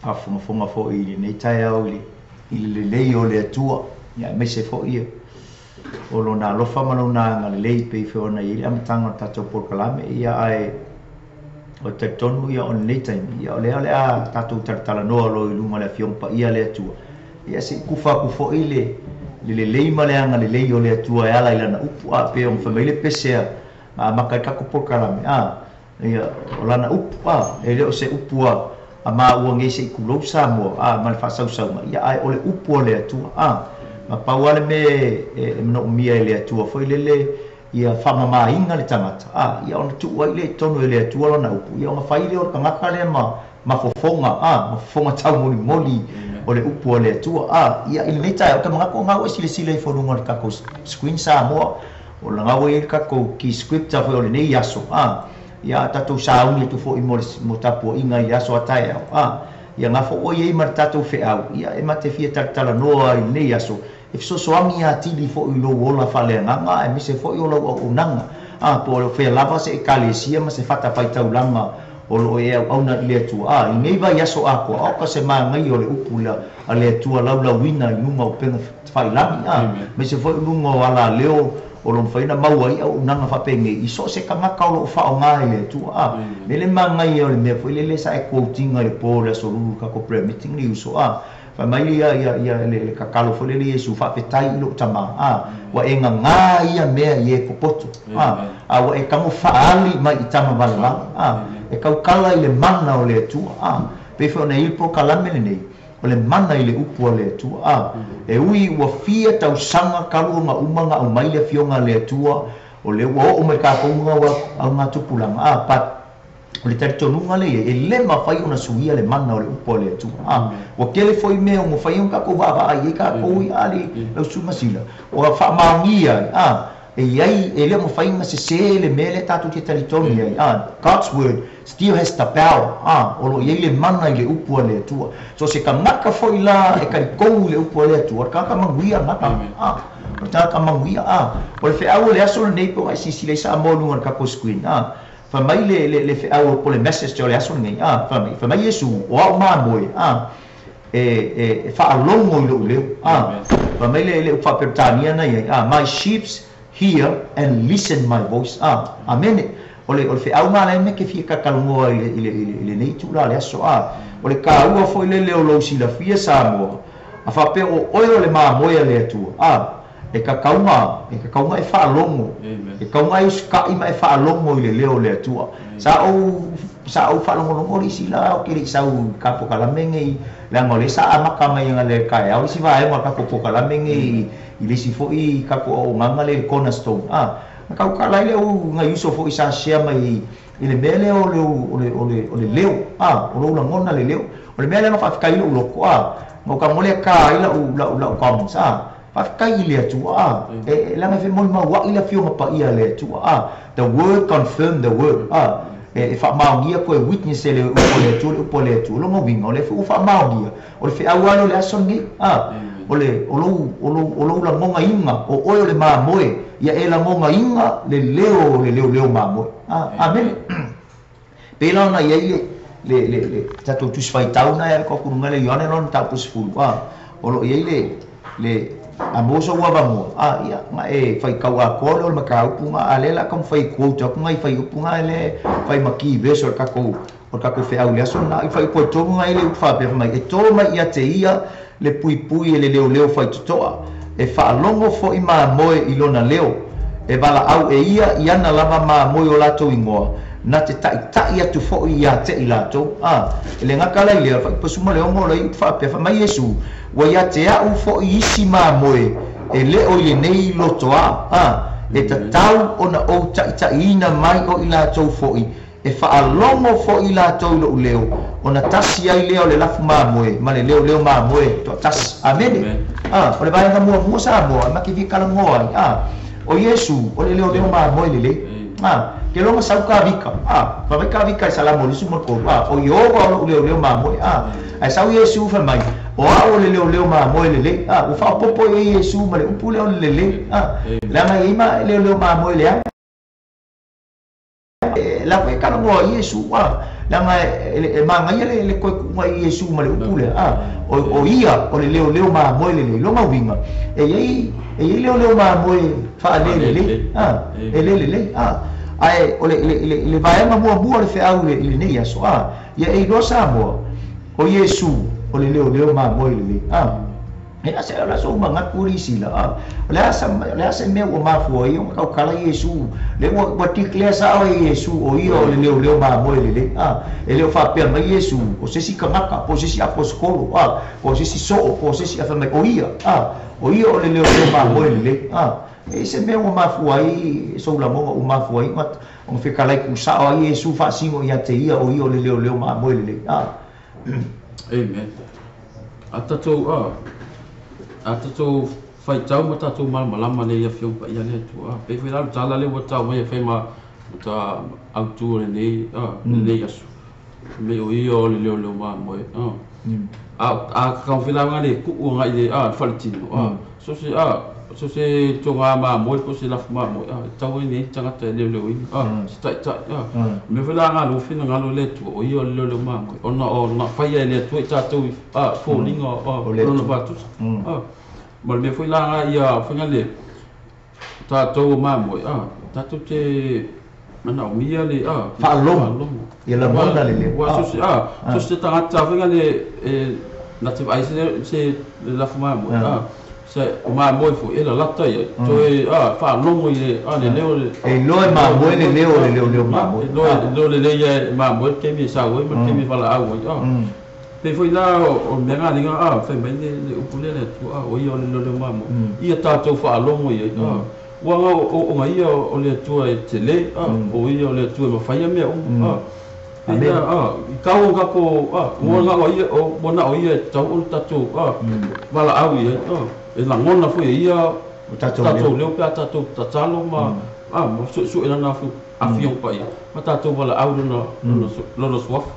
S1: faafogafoga foi i lenei taeao i le lelei o le Atua, ia aemaise foi o Lona alofa ma Lona agalelei pei foi ona i ai le amataga o le tatou polokalame. Ia ae o le talitonu ia o lenei taimi, ia o lea o le a tatou talatalanoa loa i luga o le Afioga Paia a le Atua. Ia se i kufa atu foi le lelei ma le agalelei o le Atua e ala i Lana upu, a pei ona fai mai le pese a amata ai le tatou polokalame, a ia o Lana upu, a e le o se upu a maua nei se i tulou Samoa, a ma le faasausauga, ia ae o le upu a le Atua, a ma pau lava le mea e manaomia e le Atua foi lele ia faamamaina le tagata, a ia ona tuu ai lea i totonu e le Atua lana upu, ia ona fai lea o le tagata lea ma fofoga, a ma fofoga taumolimoli o le upu a le Atua. A ia i lenei taeao, ou te manatu o lena ua e silasila ifo i luga o le tatou screen Samoa, o lena ua i ai le tatou key scripture foi o lenei aso, a ia tatou sauni atu foi mo le mo tapuaiga i le aso a taeao, a ia na foi ua i ai ma le tatou feau, ia e ma te fia talatalanoa i lenei aso e fesoasoani atili foi i lou ola faaleagaga aemaise foi o lau auaunaga, a po o fea lava se ekalesia ma se fatafaitaulaga o loo e auauna i le Atua. A i lenei vaiaso atoa, aoka se manaia o le upu a le Atua laulauina i luga o upega tafailagi, a aemaise foi o luga o alaleo o lo o mafai ona maua ai auaunaga faapenei i so o se tagata o loo faaaoga e le Atua. A me le manaia o le mea foi lele sa e quote-ina i le po o le aso Lulu tatou prayer meeting le uso, a fai mai ia ia ia le tatalo foi lele Iesu, faafetai i lou Tamā, a ua e gagā ia mea i e popoto, a ua e tago faali mai i tama valevale, a e tautala i le mana o le Atua. A pei foi ona i ai le polokalame lenei o le mana i le upu a le Atua. A e ui ua fia tausaga talu ona uma ona aumai le afioga a le Atua, o lea ua oo mai tatou augatupulaga, a but o le talitonuga lea i ai, e le mafai ona suia le mana o le upu a le Atua. A ua tele foi mea ua mafai ona tatou vaavaai ai tatou i ali lau masila ua faamaonia ai, a e iai e le mafai ona sesē le mea lea tatou te talitonu ai. A God's word still has the power. A o loo i ai le mana i le upu a le Atua. So se tagata foi la e talitonu i le upu a le Atua, o le tagata manuia gata, a o le tagata manuia. A o le feau o le aso lenei pe o e silasila i Samoa i luga o le tatou screen, a fai mai le feau po le message o le aso lenei, a fai mai Iesu, o au mamoe, a e faalogo i lou leo. A fai mai le upu faaperetania na i ai, a my sheep hear and listen my voice. A amene. O le feau ma lai me ke fia kakalongoa i lenei itulā le aso. A o le kāua foi lele o lou silafia Samoa, a faapea o oe o le mamoe a le Atua, a e kakauga e faalogo, e kauga e usika'i ma e faalogo i le leo o le Atua. Sa ou faalogologo le isi la o ke le'i sau ka pokalame nei, leaga o lea sa amata mai aga le taeao isi vaega o le tatou pokalame nei i le isi foi tatou auaunaga le Cornerstone. A na tautala ai le au nai uso foi sa share mai i le mea lea o le o le o le o le leo, a o lou lagona le leo o le mea lea na faafetai lou loko, a na ou tago lea ka ai lau comments. A faafetai i le Atua, a e leaga e femolimaua'i le afioga paia a le Atua. A the word confirm the word. A e faamaonia koe witness e le upu a le Atua, le upu a le Atua lona uiga o le ua faamaonia o le feau ale o le aso lenei. A o le o lou o lou o lou lagogaina o oe o le mamoe, ia e lagogaina le leo o le leoleo mamoe. A amene. Pei la ona i ai le tatou tusi faitau na e le kokunuga le Ioane lona mataupu 10, a o loo i ai le Amosa ua avanoa, a ia na e faitau atoa le o le mataupu ga a lea la taumafai quote atu nai fuaiupu ga le fai ma key verse o le tatou feau i le aso lena. I fuaiupu e 3 ga i le upu faapea, fai mai e tō mai ia te ia le puipui e le leoleo faitotoa, e faalogo foi mamoe i lona leo, e valaau e ia i ana lava mamoe o latou igoa, na te ta'ita'i atu fo'i ia te i latou. A e le gata lai lea, 16 o lai upu faapea, fai mai Iesu, ua ia te a'u fo'i isi mamoe e le o i lenei lotoā, a e tatau ona ou ta'ita'iina mai o i latou fo'i, e faalogo fo'i latou i lo'u leo, ona tasi ai lea o le lafu mamoe ma le leoleo mamoe to'atasi. Amene. A o le vaega muamua Samoa ma ke fia kalagoa ai, a o Iesu o le leoleo mamoe lelei. A ke loga sau ka vika, a fa mai ka vika i Salamo 13, a o Ieova o lo'u leoleo mamoe. A ae sau Iesu fai mai o a'u o le leoleo mamoe lelei. A ua faaopopo i ai Iesu ma le upu lea o le lelei, a leaga i ai ma leoleo mamoe leaga. La foi kala mo Iesu a leaga e magaia le toe kuuga i Iesu ma le upu lea a o ia o le leoleo mamoe lelei. Lona uiga e iai leoleo mamoe faalelelei a e lē lelei a ae o le vaega muamua le feau i lenei aso a ia e iloa Samoa o Iesu o le leoleo mamoe lelei a. E ase o la so manatu li sila a o le asa mea ua mafua ai ona taukala Iesu le ua declare sao e Iesu o ia o le leoleo mamoe lelei a. E le o faapea mai Iesu o se isi tagata po o se isi aposetolo a po o se isi soo po o se isi afa mai o ia a o ia o le leoleo mamoe lelei a. E se mea ua mafua ai sou lagoga ua mafua ai ona fetalai kusao ai Iesu faasino ia te ia o ia o le leoleo mamoe lelei a.
S2: Amen. A tatou a tatou faitau ma tatou malamalama le ia afioga paia le Atua. Pei foi la le tala lea ua tau mai e fai ma ta autu o lenei lenei aso. Me o ia o le leoleo mamoe. A kaufilanga le ku'u agai le a faletino. So se a so se tonga mamoe po se lafu mamoe a tau ai nei tagata e leoleoina se ta'ita'i me foi la galo finagalo le Atua o ia o le leoleo mamoe ona o na faia e le Atua i tatou a foliga o lona fatusa ma le mea foi la ga ia faiga le tatou o mamoe tatou te manaomia le
S1: faalogo ia lagona le leo
S2: ua so se so se tagata faiga le na te vaai se le lafu mamoe se o mamoe foi e lalata ia toe faalogo i le le leo le
S1: e iloa e mamoe le leo le leoleo mamoe
S2: leo le lelei ia mamoe le taimi e sau ai ma le taimi e valaau ai pe foi la o mea galega a fai mai le upu lea le Atua o ia o le leoleo mamoe ia tatou faalogo i ai ua ga o ga ia o le Atua e tele o ia o le Atua e mafaia mea uma Amen. I kau o kako ua na o ia o ua na o ia e tau o le tatou valaau i ai e lagona foi e ia
S1: o tatou
S2: leo pe a tatou tatalo ma ma suesue lana afioga paia ma tatou valaau lona lona suafa.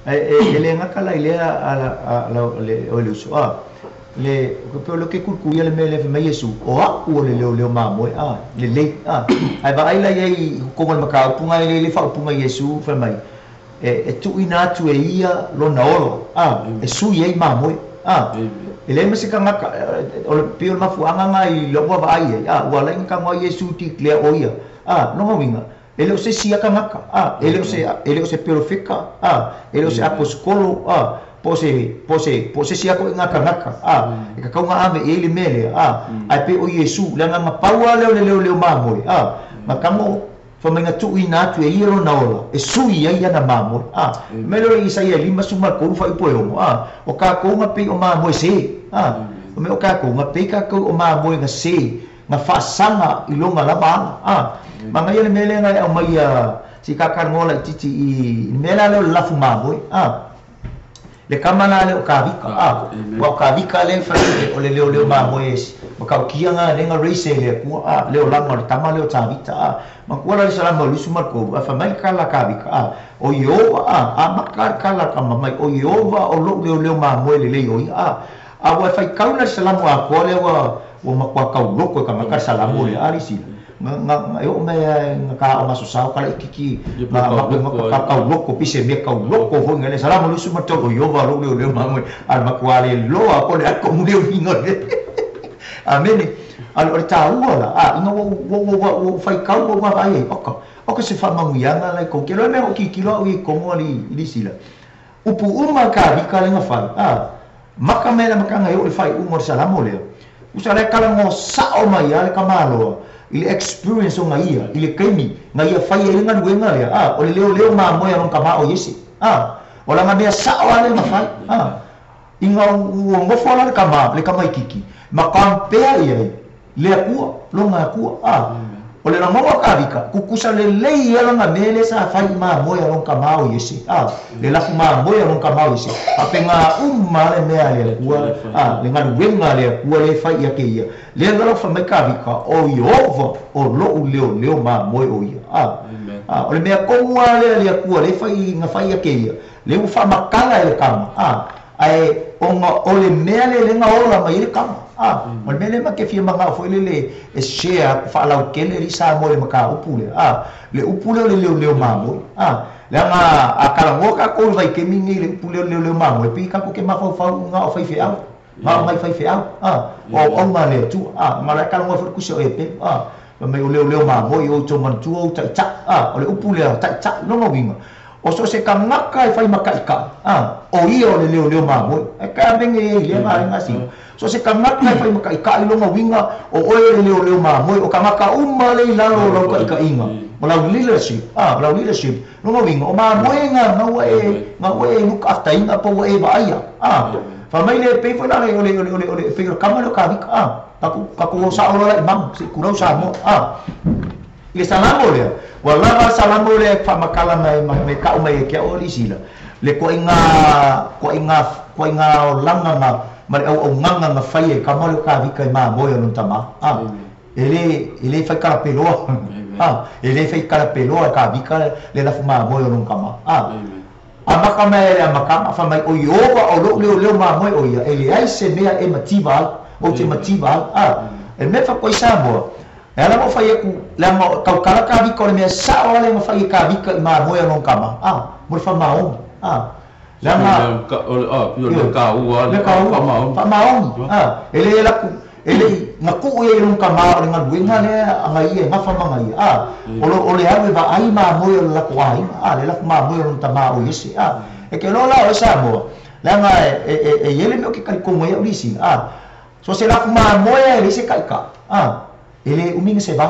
S1: E le gaka la i lea ala le o le uso a le pe o le ke kuku ia le mea le fai mai Iesu o a'u o le leoleo mamoe a lelei a ae vaai la iai kogo le makaupuga e le faaupuga Iesu fai mai e tuuina atu e ia lona ola a e sui ai mamoe a e leai ma se tagata o le pei o le mafuaaga ga i lou vaavaai ai a ua alai ga tagoa Iesu declare o ia a lona uiga e le o se isi ia tagata a e le o se perofeka a e le o se aposetolo a po se isi ia koʻiga tagata a e kakauga ave i ai le mea lea a ae pei o Iesu le agaga paua lea o le leoleo mamoe a matago famaiga tuuina atu e ia lona ola e sui ai ana mamoe a me leo le Isaia 53 faaipo e 6 a o kakou ga pei o mamoe se a o mea o kakou ga pei kakou o mamoe ga se ga faasaga i loga lava ala a magaia le mea lea ga e aumaia si kakalogoa laititi i le mea la lea o le lafu mamoe a le kama la le o kavika a ua o kavika le fai o le leoleo mamoe ma kaukia ga le ga raise le Atua a le olaga o le tama lea o Tavita a makua la le salama o lusu ma le 3 a fai mai le kala kavika a o Ieova a maka le kala kama mai o Ieova o lo'u leoleo mamoe lelei o ia a a ua faitau la le salamu atoa lea ua matua tauloko e tagata le salamu lea a lisila nga e oo mai nga ka o masosao kala ikiki nga tauloko pise mea tauloko foi nga le salamu lusu ma tolu o Ieova lo'u leoleo mamoe a le matua le loa po le akomu leo higa le amene o le tāua la a ina ua faitau ua vaavaai ai oka se faamanuiaga lai kou ke loa mea o kikilo a'u i kogo ali i lisila upu uma kavika le gafai a maka mai le makaga e oo le faaiuga o le salamo lea usa le kalagoa sa'o mai a le kamāloa i le experience o gaia i le kaimi gaia fai ai le galuega lea a o le leoleo mamoe a lona kamā o Iese a o laga mea sa'o a le gafai a ina ua gofo ala le kamā le kamaikiki ma kampea i ai le Atua lona Atua a o le lagoga kavika kukusa lelei ia laga mea lea sa fai mamoe a lona kamā o Iese a le lafu mamoe a lona kamā o Iese faapega uma le mea le Atua a le galuega le Atua le fai ia ke ia lea lalo fai mai kavika o Ieova o lo'u leoleo mamoe o ia a o le mea kogu a lea le Atua le fai ga fai ia ke ia le ua faamakala e le kama a ae ona o le mea le lega ola mai ai le kama A, o le mea lea ma te fia manao foi lele e share atu faalautele alii Samoa i le mataupu lea. A, le upu lea o le leoleo mamoe. A, leaga a talanoa tatou i le vaitaimi lenei i le upu lea o le leoleo mamoe, e pei tatou te mafaufau na o faifeau, na o nai faifeau, a, o auauna a le Atua. A, ma o la e talanoa foi le tusi o Eperu, a, fai mai o leoleo mamoe i outou manatua ou taitai. A, o le upu lea o taitai, lona uiga, O so o se tagata e fai ma taitai, a, o ia o le leoleo mamoe. Ae kai a mene e i lea vaega sina. So o se tagata e fai ma taitai lona uiga, o oe o le leoleo mamoe, o tagata uma lea i lalo o lau taitaiga, o lau leadership, a, o lau leadership, lona uiga, o mamoe na, na ua e, na ua e look after ina po ua e vaaia, a. Fai mai le, pei foi la o le, o le, o le, o le, pei o le kama lea o Kavika, a, tatou, tatou o sao loa la i manu, se i tulou Samoa, a. I le Salamo lea, ua lava le Salamo lea e faamatala mai ma e tau mai ai te au o Lisila, le toaiga, toaiga, toaiga olaga na, ma le auaunaga na faia e kama lea o Tavita i mamoe o lona tama. A, e le, e le fai kalapeloa, a, e le fai kalapeloa e Tavita le lafu mamoe o lona tama. A, amata mai le amataga, fai mai, O Ieova o lou leoleo mamoe o ia, e leai se mea e mativa ai, ou te mativa ai. A, e le mea e faapea ai Samoa, E ala ona fai atu, leaga o tautala Kavika o le mea sao lava lea na fai e Kavika i mamoe a lona tama, a, mo le faamaoni, a. Leaga,
S2: ioe,
S1: le kaua, faamaoni, a, e le laku, e le i, na tuu i ai e lona tama o le galuega lea a na ia e gafa ma na ia, a, o lo, o le alu e vaai mamoe o le latou aiga, a, le lafu mamoe o lona tama o Iese, a. E ke loa la oe Samoa, leaga e, e, e i ai le mea ou te talitonu ai au Lisina, a, so se lafu mamoe a e leai se taʻitaʻi, a. E le umi na se vai,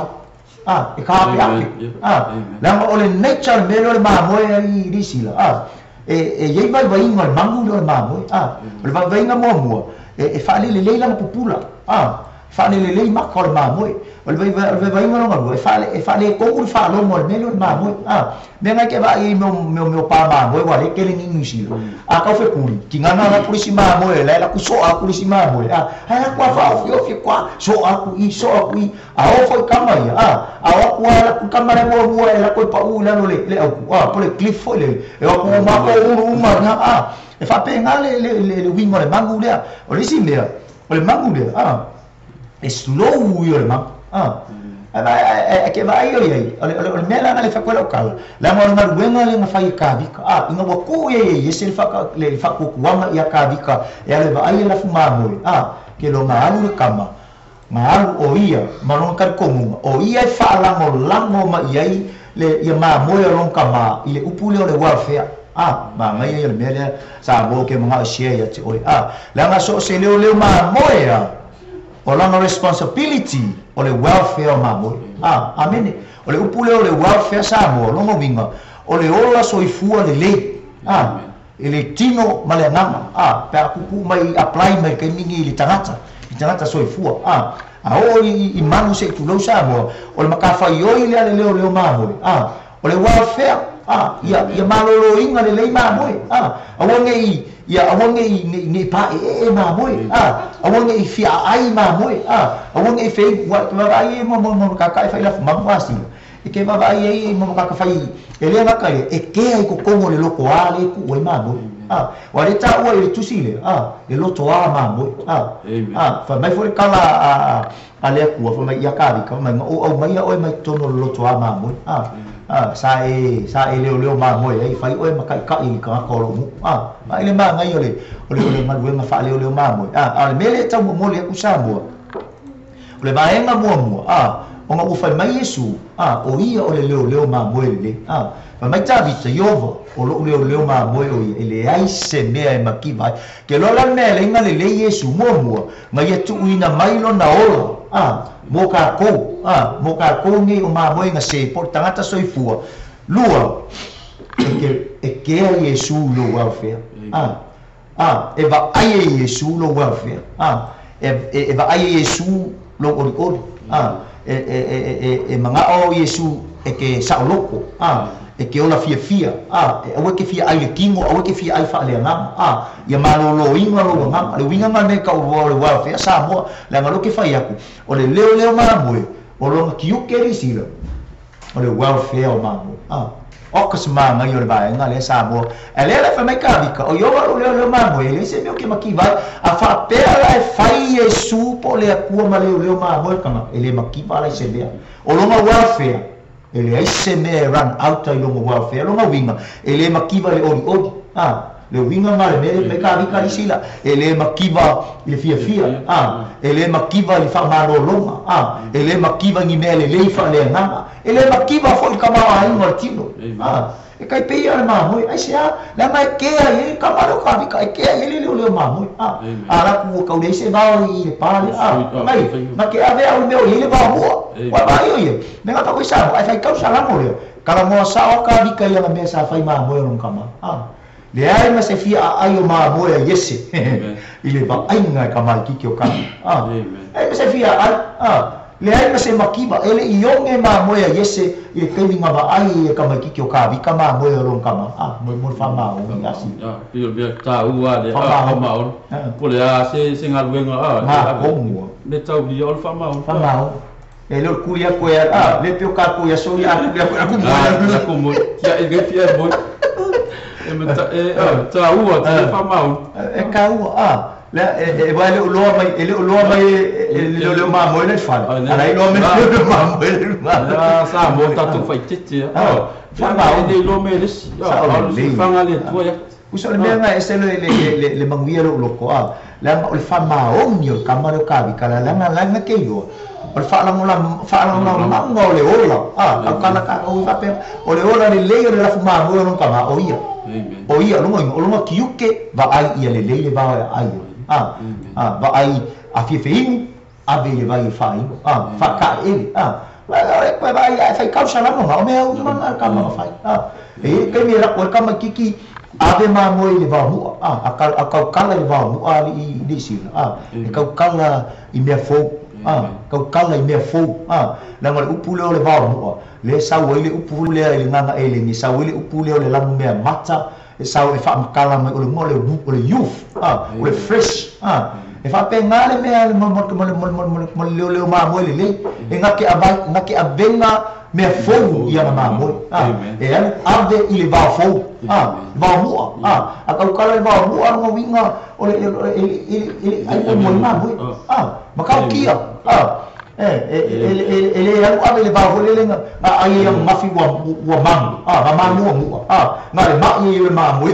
S1: a, e kaapeape, a, leaga o le nature o le mea lea o le mamoe ai Lisila, a, e, e i ai vaivaiga o le manu lea o le mamoe, a, o le vaivaiga muamua, e, e faalelelei lana pupula, a, e faalelelei maka o le mamoe. O le vaivai, o le vaivaiga lona lua, e faale, e faaletonu le faalogo a le mea lea o le mamoe, a. Mea na e te vaai ai i mea o, mea o, mea o pa mamoe ua lea e tele nei i Niu Sila. A tau fekuli, tinana ala atu le isi mamoe, la e alu atu soa atu le isi mamoe, a, ae atu a faaofiofi atu a, soa atu i, soa atu i, a oo foi kama ia, a, a o atu a alu atu kama lea muamua e alu atu e paʻu i lalo o le, le aupu, a, po o le cliff foi lele, e o atu uma lava ulu uma i ina, a, e faapena le, le, le, le uiga o le manu lea. O le isi mea, o le manu lea, a, e slow ia o le manu, a. Ae ke vaai o iai, o le, o le mea lea na le fai atu ai lau tala, leaga o le galuega lea na fai e Kavika, a, ina ua tuu ia ia Iese le whaka, le whaakuakuaga ia Kavika e alu e vaai e lafu mamoe, a, ke loa na alu le kama, na alu o ia ma lona talitonuga, o ia e faalagolago mai ai le, ia mamoe o lona tama i le upu lea o le welfare, a, manaia ia le mea lea Samoa ou te manao e share ia te oe, a, leaga so o se leoleo mamoe a, O lana responsibility o le welfare o mamoe. A, amene. O le upu lea o le welfare Samoa, lona uiga, o le ola soifua lelei, a, i le tino ma le agaga, a, pe a kukuʻu mai, apply mai i le taimi lenei i le tagata, i tagata soifua, a. A oo i, i manu se i tulou Samoa, o le matafaioi lea a le leoleo mamoe, a, o le welfare, a, ia, ia maloloina lelei mamoe, a, aua ne i, ia aua ne i, ne i, ne i paʻeʻeʻe mamoe, a, aua ne i fiaʻai mamoe, a, aua ne i fei, ua e te vaavaai ai mo, mo, mo kaka e fai lafu manu asila, e te vaavaai ai mo kaka fai, e le gata ia, e kea i totonu o le lotoā lea e tuu ai mamoe, a, ua le taua i le tusi lea, a, le lotoā mamoe, a, a, fai mai foi le tala a, a, a le Atua, fai mai ia Kavika, fai mai, na ou aumaia oe mai totonu o le lotoā mamoe, a, a, sa e, sa e leoleo mamoe ai, fai oe ma taʻitaʻi i le tagata o lou nuu, a, a i le manaia o le, o le, o le galuega faaleoleo mamoe, a, a o le mea lea e taumomoli atu Samoa, o le vaega muamua, a, ona ua fai mai Iesu, a, o ia o le leoleo mamoe lelei, a. Fai mai Tavita, Ieova, o loʻu leoleo mamoe o ia, e leai se mea e makiva ai. Ke loa la le mea e leai na lelei Iesu, muamua, na ia tuuina mai lona ola, a, mo kākou, a, mo kākou nei o mamoe na se po o le tagata soifua. Lua, e ke, e kea Iesu i lou welfare, a, a, e vaai e Iesu lou welfare, a, e, e, e vaai e Iesu lou ʻoliʻoli, a, e, e, e, e, e manaʻo Iesu e ke saʻoloko, a, e ke ola fiafia, a, e aua e ke fia ʻai le kino, aua e ke fia ʻai faaleagaga, a, ia malōlōina lou agaga. Le uiga na mea kau o le welfare Samoa, leaga lea ou te fai atu, o le leoleo mamoe, o lona tiute lisila, o le welfare o mamoe, a. Oka se māngai o le vaega lea Samoa. Ae lea la e fai mai Kavika, o ioga lou leoleo mamoe, e leai se mea ou te mativa ai. A faapea la e fai Iesu po o le Atua ma leoleo mamoe le tagata, e le mativa la i se mea. O lona welfare, e leai se mea e run out ai lona welfare. O lona uiga, e le mativa i le olioli. A, le uiga lena o le mea lea fai mai Kavika le isi la, e le mativa i le fiafia, a, e le mativa i le faamalologa, a, e le mativa i ni mea lelei faaleagaga, e le mativa foi i le tamaoaiga o le tino, a, e tai pei ia o le mamoe. Aisea? Leaga e kea i ai le tama lea o Kavika, e kea i ai le leoleo mamoe, a, a alu atu ua tau leai se vao i le pa lea, a, mai, na te ave au i le mea o i ai le vao mua, ua vaai o ia, mea na tau ai Samoa, ae faitau Salamo lea, talanoa sao a Kavika i ana mea sa fai mamoe o lona tama, a. Leai ma se fia aai o mamoe a Iese i le vaaiga e ka maikiki o Kavika, a. Leai ma se fia aai, a. Leai ma se makiva, e le i oge mamoe a Iese i le taimi na vaai e ka maikiki o Kavika mamoe o lona tama, a. Mo le faamaoni a si.
S2: A, pei o le mea taua lea, a, faamaoni. Po o le a se galuega, a, e ave. Mea taulia o le faamaoni.
S1: Faamaoni. E le o le kuli atu e a le pe o tatou i aso ia a kuli atu e aku moe.
S2: Aku moe. Kia e ngai fia e moe. E mata e taua te whamaoni.
S1: E kaua a lea e e le o loa mai e le o loa mai e le leo mamoe le fale. Ala i loa mai le leo mamoe le fale.
S2: A sa mo tatou whaitete a. Whamaoni. E le loa mai le si.
S1: Sa o le
S2: whanga le tua ia.
S1: Uso le mea nga ese le manuia lou loko a leaga o le faamaoni o le tama lea o Kavika la leaga leaga ke iloa o le faalagolagolaga o le ola a au kanaka au faapea o le ola lelei o le lafu mamoe o lona tama o ia o ia lona uiga o lona tiute vaai ia lelei le vao e aai ai a vaai a fiafia inu ave i le vai e faainu a faataeele a koe vaai ae fai kau salamo o mea uma na le tama na fai a e i ai le taimi e lako ai le tamaititi ave mamoe i le vaomu'a a a taukala i le vaomu'a alii i Niu Sila a e taukala i mea fou a taukala i mea fou a leaga o le upu lea o le vaomu'a lea e sau ai le upu lea i le gaga eleni e sau ai le upu lea o le lanumea mata e sau e faamatala mai o le igoa o le youth a o le fresh a e faapena le mea mo le leoleo mamoe lelei e na te avai na te avega mea fou i ana mamoe a e alu ave i le vao fou a vaomu'a a a taukala i le vaomu'a lona uiga o le e le ai moe mamoe a matautia a e le alu ave i le vao foi lele na ai ai ananafi ua manu a na manuanua a na le ma'i ai o le mamoe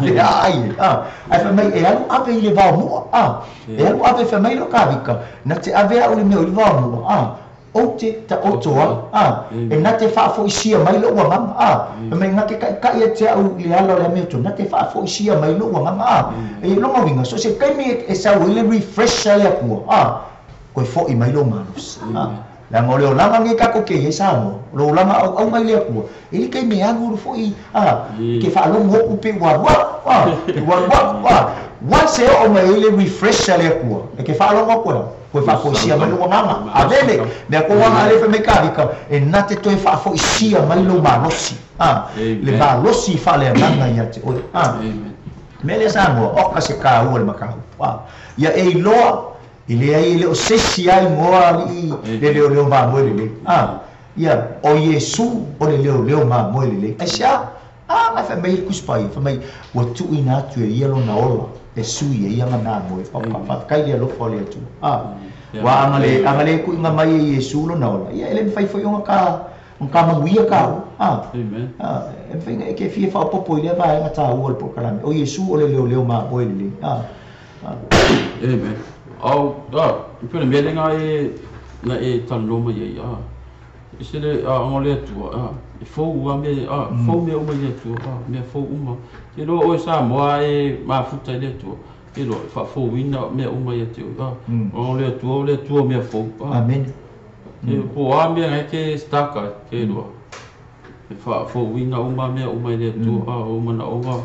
S1: le aai a ae fai mai e alu ave i le vaomu'a a e alu ave fai mai lea o Kavika na te ave au i le mea o i le vaomu'a a ou te taoto ai a e na te faafoisia mai lou agaga a fai mai na te taʻitaʻi ia te au i le ala o le amiotonu na te faafoisia mai lou agaga a e lona uiga so o se taimi e sau ai le refresh a le Atua a toe foʻi mai lou malosi a leaga o le olaga lenei tatou te i ai Samoa o le olaga auauga i le Atua e le taimi e alualu foi a ke faalogo atu pe ua alu atu a pe ua alu atu a once e oo mai ai le refresh a le Atua e te faalogo atu e a toe faafoisia mai lou agaga ave le mea kou aga lea fai mai Kavika e na te toe faafoisia mai lou malosi a le malosi faaleagaga ia te oe a mea lea Samoa oka se kaua le mataupu a ia e iloa E leai, e le o se isi lava igoa alii le leoleo mamoe lelei. A, ia, o Iesu o le leoleo mamoe lelei. Aisea? A, na fai mai le Tusi Paia, fai mai, ua tuuina atu e ia lona ola e sui ai ana mamoe. Oka, faafetai le alofa o le Atua. A, ua ana le, ana le tuuina mai e Iesu lona ola, ia e le mafai foi ona ta, ona ta manuia taua. A, a, e mafai ona e te fia faaopoopo i lea vaega taua o le polokalame. O Iesu o le leoleo mamoe lelei. A, a.
S2: Amen. Au, a, e pei o le mea lea na e, na e talanoa mai ai, a, e ese le aoga o le Atua, a, e fou lava mea, a, fou mea uma i le Atua, a, mea fou uma. Te iloa oe Samoa e mafuta i le Atua, te iloa e faafouina mea uma ia te oe, a, o le Atua o le Atua o mea fou, a.
S1: Amen.
S2: E po o a mea na e te start ai, te iloa, e faafouina uma mea uma i le Atua, a, o ou manaoga,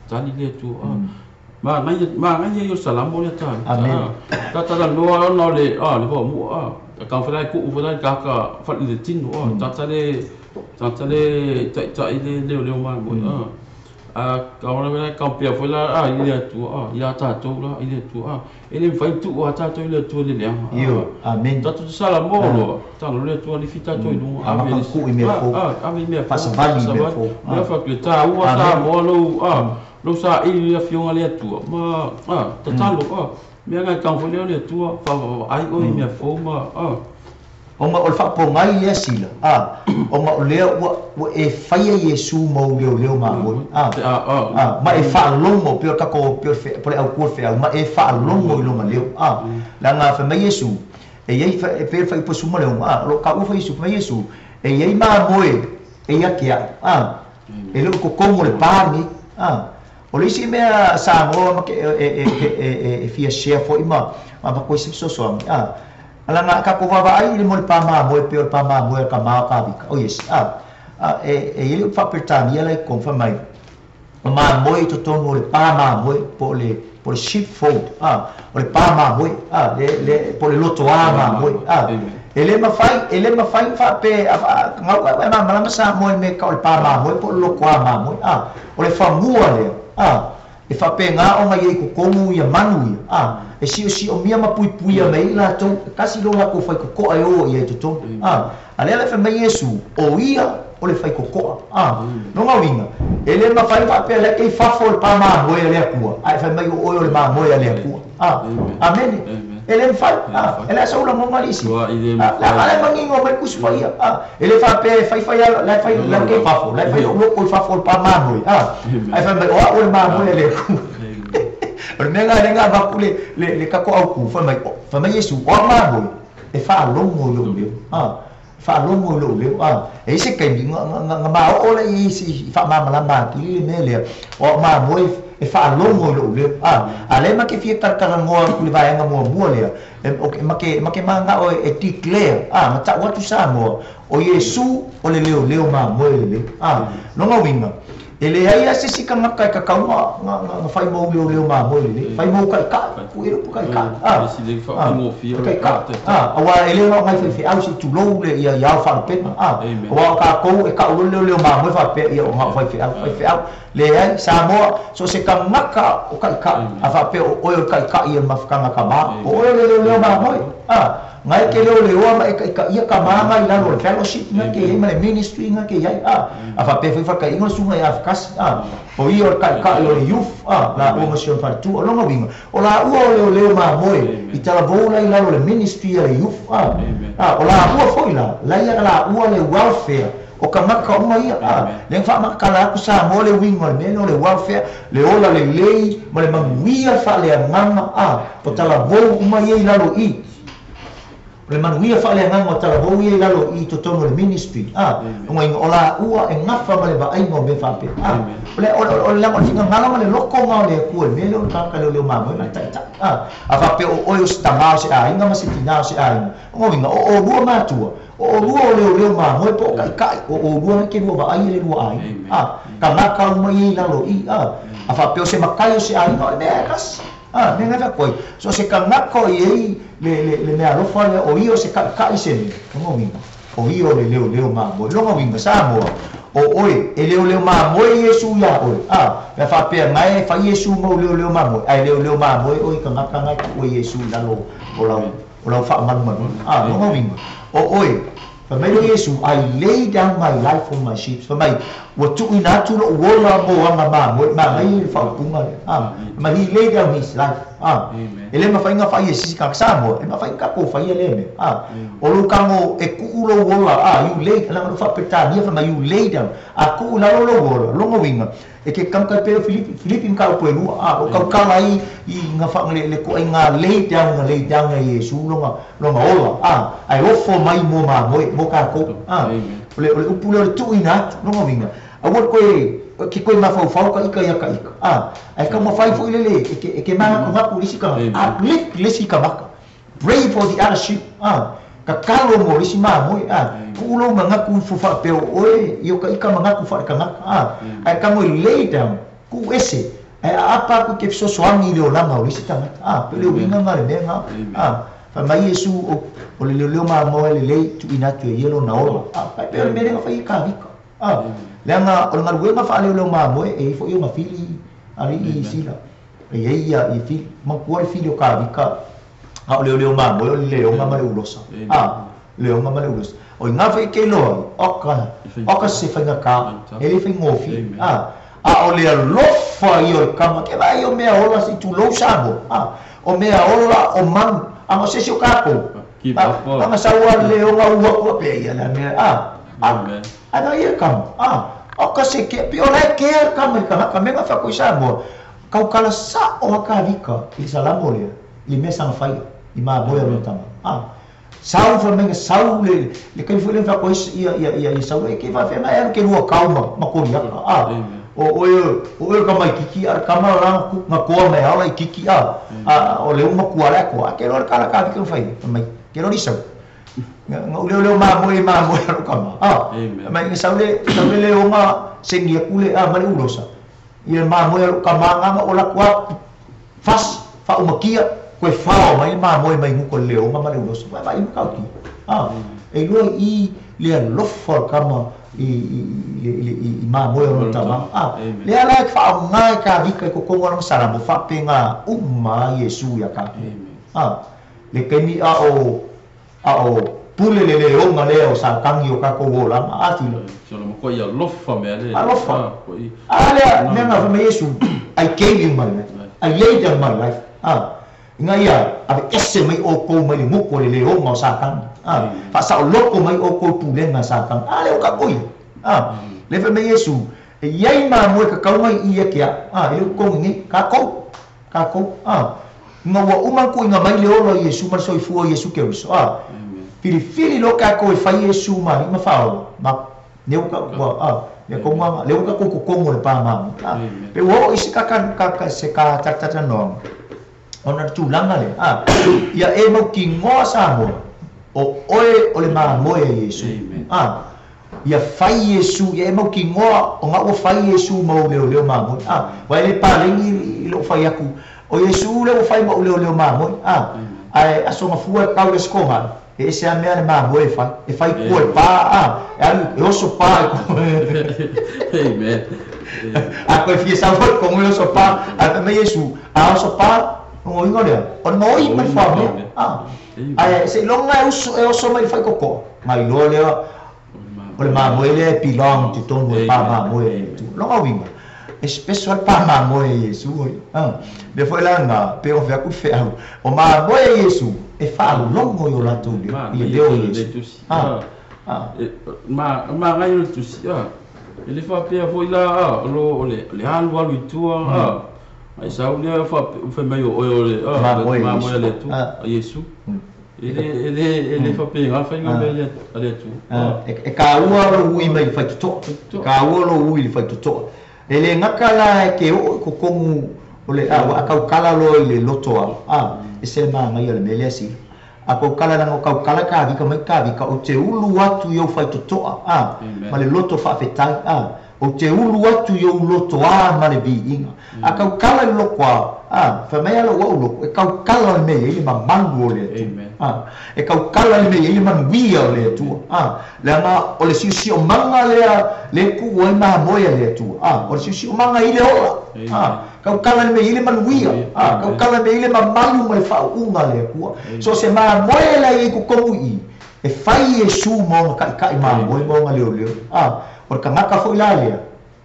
S2: tali le Atua, a. Manaia, manaia ia o le Salamo lea ta.
S1: Amen.
S2: Ta talanoa ona o le, a, le vaomua, a. Ta taumafai la e tuu foi la i le tagata fale i le tino, a. Tagata le, tagata le taitai le leoleo mamoe, a. A kaona mea kampea foi la a i le Atua a ia tatou la i le Atua a e le mafai tuu a tatou i le Atua le leaga.
S1: Io, amen.
S2: Tatou te salamo loa, tago le Atua lifi tatou i luga.
S1: Ave
S2: le
S1: ku i mea fou.
S2: Ave i mea fou.
S1: Faasavali i mea fou.
S2: Mea fa le taua Samoa lou a lou saili le afioga le Atua ma a tatalo a mea ngai tau foi lea o le Atua faavaavaai oe i mea fou ma a
S1: Ona o le faapogai lea sila, a, ona o lea ua e faia Iesu ma ou leoleo mamoe, a, a, ma e faalogo, pei o le tatou, pei o le po o le autu o le feau, ma e faalogo i lona leo, a, leaga fai mai Iesu, e i ai, e pei o le fuaiupu e 16, a, o lo o taua foi Iesu, fai mai Iesu, e i ai mamoe e ia te au, a, e le o i totonu o le pa lenei, a. O le isi mea Samoa ma ke, e fia share foi ma avatu ai se fesoasoani, a, Leaga a tatou vaavaai i le mea o le pa mamoe pei o le pa mamoe a le tama o Kavika. Oh yes. A, a, e, e i ai le upu faa-Peretania la i totonu fai mai, o mamoe i totonu o le pa mamoe po o le, po o le sheepfold, a, o le pa mamoe, a, le, le, po o le lotoā mamoe, a. E le mafai, e le mafai ona faapea, a, a, gau ua e malamalama Samoa i le mea e tau o le pa mamoe po o le lotoā mamoe, a. O le fanua lea, a. E faapena ona ia i totonu ia manu ia, a e siosiomia ma puipuia mai ai latou, e tasi lo latou faitotoa e o ai i totonu. A, a lea la e fai mai Iesu, o ia o le faitotoa. A, lona uiga, e le mafai ona faapea la e te i fafo o le pa mamoe a le Atua, ae fai mai o oe o le mamoe a le Atua. A, amene. E le mafai, a, e le a sau lagona le isi. A, leaga la e manino mai le Tusi Paia. A, e le faapea e fai fai a, la e fai, la e te i fafo, la e fai lou loto i fafo o le pa mamoe. A, ae fai mai o au o le mamoe a le Atua. O le mea lena lea na avatu le, le, le tatou autu, fai mai, fai mai Iesu, o au mamoe, e faalogo i lou leo. A, e faalogo i lou leo. A, e i ai se taimi, na, na, na maoo lea i se i faamalamalama atili le mea lea, o au mamoe e faalogo i lou leo. A, a lea ma te fia talatalanoa atu i le vaega muamua lea, e, e, ma te, ma te manao e, e declare, a, ma tau atu Samoa, o Iesu o le leoleo mamoe lelei. A, lona uiga, e leai lava se isi tagata e tatau ona fai mau leoleo mamoe lelei, fai mau taitai, tuu i ai le upu taitai, a, a, taitai, a, aua e le na o nai faifeau se i tulou le ia ao faalupega, a, aua o tatou e tau loa le leoleo mamoe faapea ia o na o faifeau, faifeau, leai, Samoa, so o se tagata o taitai, a faapea o oe o le taitai o le mafutaga tama, o oe o le leoleo mamoe, a. Ngai e te leoleoa ma e taitaia tama nga i lalo o le fellowship nga ke i ai ma le ministry nga ke i ai, a. A faapea foi faataiga o le susuga ia Afakasi, a. O ia o le taitai o le youth, a, laua ma si ona faletua. O lona uiga, o laua o leoleo mamoe i talavou la i lalo o le ministry a le youth, a. A, o laua foi la, la ia laua le welfare o tagata uma ia, a. Lea na faamatala atu Samoa le uiga o le mea lea o le welfare, le ola lelei ma le manuia faaleagaga, a, o talavou uma ia i lalo i i. O le manuia faaleagaga o talavou ia i lalo i totonu o le ministry, a, ona ina o laua e gafa ma le vaaiga o mea faapea, a, o le, o le, o le, o le finagalo ma le loto na o le Atua i le mea lea o le tagata leoleo mamoe ma le taitai, a, a faapea o oe o se tama o se aiga ma se tina o se aiga, ona uiga o olua matua, o olua o leoleo mamoe po o taitai, o olua na te lua vaai e le lua aiga, a, tagata uma ia i lalo i, a, a faapea o se matai o se aiga, o le mea e tasi. A, mea ngai faapea ai, so o se tagata o i ai le, le, le meaalofa lea, o ia o se taʻitaʻi se mea, lona uiga, o ia o le leoleo mamoe. Lona uiga, Samoa, o oe, e leoleo mamoe Iesu iā oe. A, mea faapea ngai e fai Iesu mau leoleo mamoe, ae leoleo mamoe oe i tagata ngai tuu e Iesu i lalo o lau, o lau faamalumaluga. A, lona uiga, o oe, Fai mai loa Iesu, I lay down my life for my sheep. Fai mai, ua tuuina atu lo'u ola mo ana mamoe, manaia le faaupuga lea. A, fai mai, he lay down his life. A, e le mafai ona fai e se isi tagata Samoa, e mafai ona tatou faia lea mea. A, o lou tago e tuu lou ola, a, you lay, leaga o le Faa-Peretania fai mai, you lay down. A tuu i lalo lou ola, lona uiga, E ke kanaka pei o Filipi, Filipi mataupu e lua, a o tautala ai i nga wha, le, le koʻaiga lay down nga lay down e Iesu lona, lona ola, a, ae ofo mai mo mamoe, mo kākou, a, o le, o le upu lea o le tuuina atu, lona uiga, aua le koe, ke koe mafaufau ka ika ia ka ika, a, ae taumafai foi lele e ke, e ke mānatunatu i le isi tagata, uplift le isi tagata, pray for the other sheep, a, tatalo mo le isi mamoe, a, tuu lou manatu ifo faapea o oe i o ka ika manatu faale-tagata, a, ae tago e lay down, tuu ese, ae aapa atu i ke fesoasoani i le olaga o le isi tagata, a, pei o le uiga na o le mea na, a, fai mai Iesu, o, o le leoleo mamoe lelei, tuuina atu e ia lona ola, a, pei o le mea lea na fai e Kavika. A leaga o le galuega faaleoleo mamoe e i ai foi ona fili alii sila. E i ai ia i fili, manatua le fili o Kavika a o leoleo mamoe o le leoga ma le ulosa. A leoga ma le ulosa. O i ina foi e te iloa ai, oka, oka se faigata, e le faigofie. A a o le alofa ia o le kama, ke vaai o mea ola se i tulou Samoa. A o mea ola o manu, a na o se isi o tatou, a na sau lava le leoga ua atu a pea ia le mea, a a vaai ia le kama, a oka se kea, pei o la e kea le kama i le tagata, mea na fai atu ai Samoa, tautala sao lava Kavika i le Salamo lea, i le mea sa na faia i mamoe a lona tama. A sau fai mai na sau le le taimi foi lea na fai atu ai ia ia ia ia Saula, e ke faapefea na e alu ke lua kau ma ma Koliata, a o oe o oe o le tamaititi a o le tama la na toa mai a ola itiiti, a a o lea ua matua la e toa, a ke iloa le tala a Kavika na fai ai, fai mai, ke iloa le Saula. Na ou leoleo mamoe i mamoe a lou tama, a fai mai na sau le sau le leoga seni atu le a ma le ulosa ia mamoe a lou tama na na ou alu atu lava fasi faaumatia toe fao mai le mamoe mai uka o le leoga ma le ulosa. Vaai matautia. A e iloa i i le alofa o le tama i i i i i mamoe o lona tama. A lea la e faaaoga e Kavika i totonu o lana Salamo faapena uma a Iesu ia tatou. A le taimi a o A o pule le leoga lea o Satani i o tatou olaga. A tino.
S2: Si ona matua i alofa mea le.
S1: Alofa. A lea mea na fai mai Iesu, I gave you my life, I laid down my life, a, ina ia aveese mai outou mai le gutu o le leoga o Satani, a, faasaoloko mai outou i pulega a Satani. A lea ua tatou ia. A, lea fai mai Iesu, e i ai mamoe tatau mai i ia ke aʻu, a, e le o totogi nei, tatou. Tatou, a. Ina ua uma ona tuuina mai le ola o Iesu ma le soifua o Iesu Keriso, a. Filifili loa tatou e fai Iesu ma Alii ma Faaola, ma lea ua, ua, a, lea tou ma, lea ua tatou i totonu o le pa mamoe, a. Pe ua oo i se ka, ka, ka, se ka talatalanoaga, ona o le tulaga lea, a. Ia e mautinoa Samoa, o oe o le mamoe a Iesu, a. Ia fai Iesu, ia e mautinoa ona ua fai Iesu ma ou leoleo mamoe. A, aua e le paleni i lou fai atu, o Iesu lea ua fai ma ou leoleo mamoe. A, ae aso gafua e tau i le aso Toga, e ese lava mea le mamoe e fai. E fai tua i le pa, a, e alu, e oso pa i totonu.
S2: Amen.
S1: A toe fia sau foi i totonu e oso pa, ae fai mai Iesu, a oso pa, lona uiga lea, o le gaoi ma le faamea. A, ae seiloga e uso, e oso mai i le faitotoa, ona iloa lea, O le mamoe lea e belong totonu o le pa mamoe a le Atua. Lona uiga, e special le pa mamoe a Iesu oi. A, mea foi la lena, pei ona fai atu le feau, o mamoe a Iesu e faalogo i o latou leo, i le leo o Iesu. A, a.
S2: Ma, manaia le tusi, a, e le faapea foi la, a, o lo, o le, le alu alu i tua, a, ai sau lea fai mai o oe o le, a, mamoe a le Atua, a Iesu. E le, e le, e le faapena le faiga mea a le Atua.
S1: E taua lou ui mai i le faitotoa. E taua lou ui i le faitotoa. E le gata la e te oo i totonu o le, a, ua a tautala loa i le loto a, a, ese le manaia o le mea lea sila. A tautala leaga o tautala Kavika mai Kavika, ou te ulu atu i ou faitotoa, a, ma le loto faafetai, a, Ou te ulu atu i ou loto ā ma le viiga. A tautala i le loko ā, ā, fai mai a lou au loko, e tautala le mea i ai le mamalu o le Atua. Ā, e tautala le mea i ai le manuia o le Atua. Ā, leaga o le siosiomaga lea le tuu ai mamoe a le Atua. Ā, o le siosiomaga i le ola. Ā, tautala le mea i ai le manuia. Ā, tautala le mea i ai le mamalu ma le faauuga a le Atua. So se mamoe la i ai totonu i i, e fai Iesu ma ona kaʻikaʻi mamoe ma ona leoleo. Ā, O le tagata foi la lea,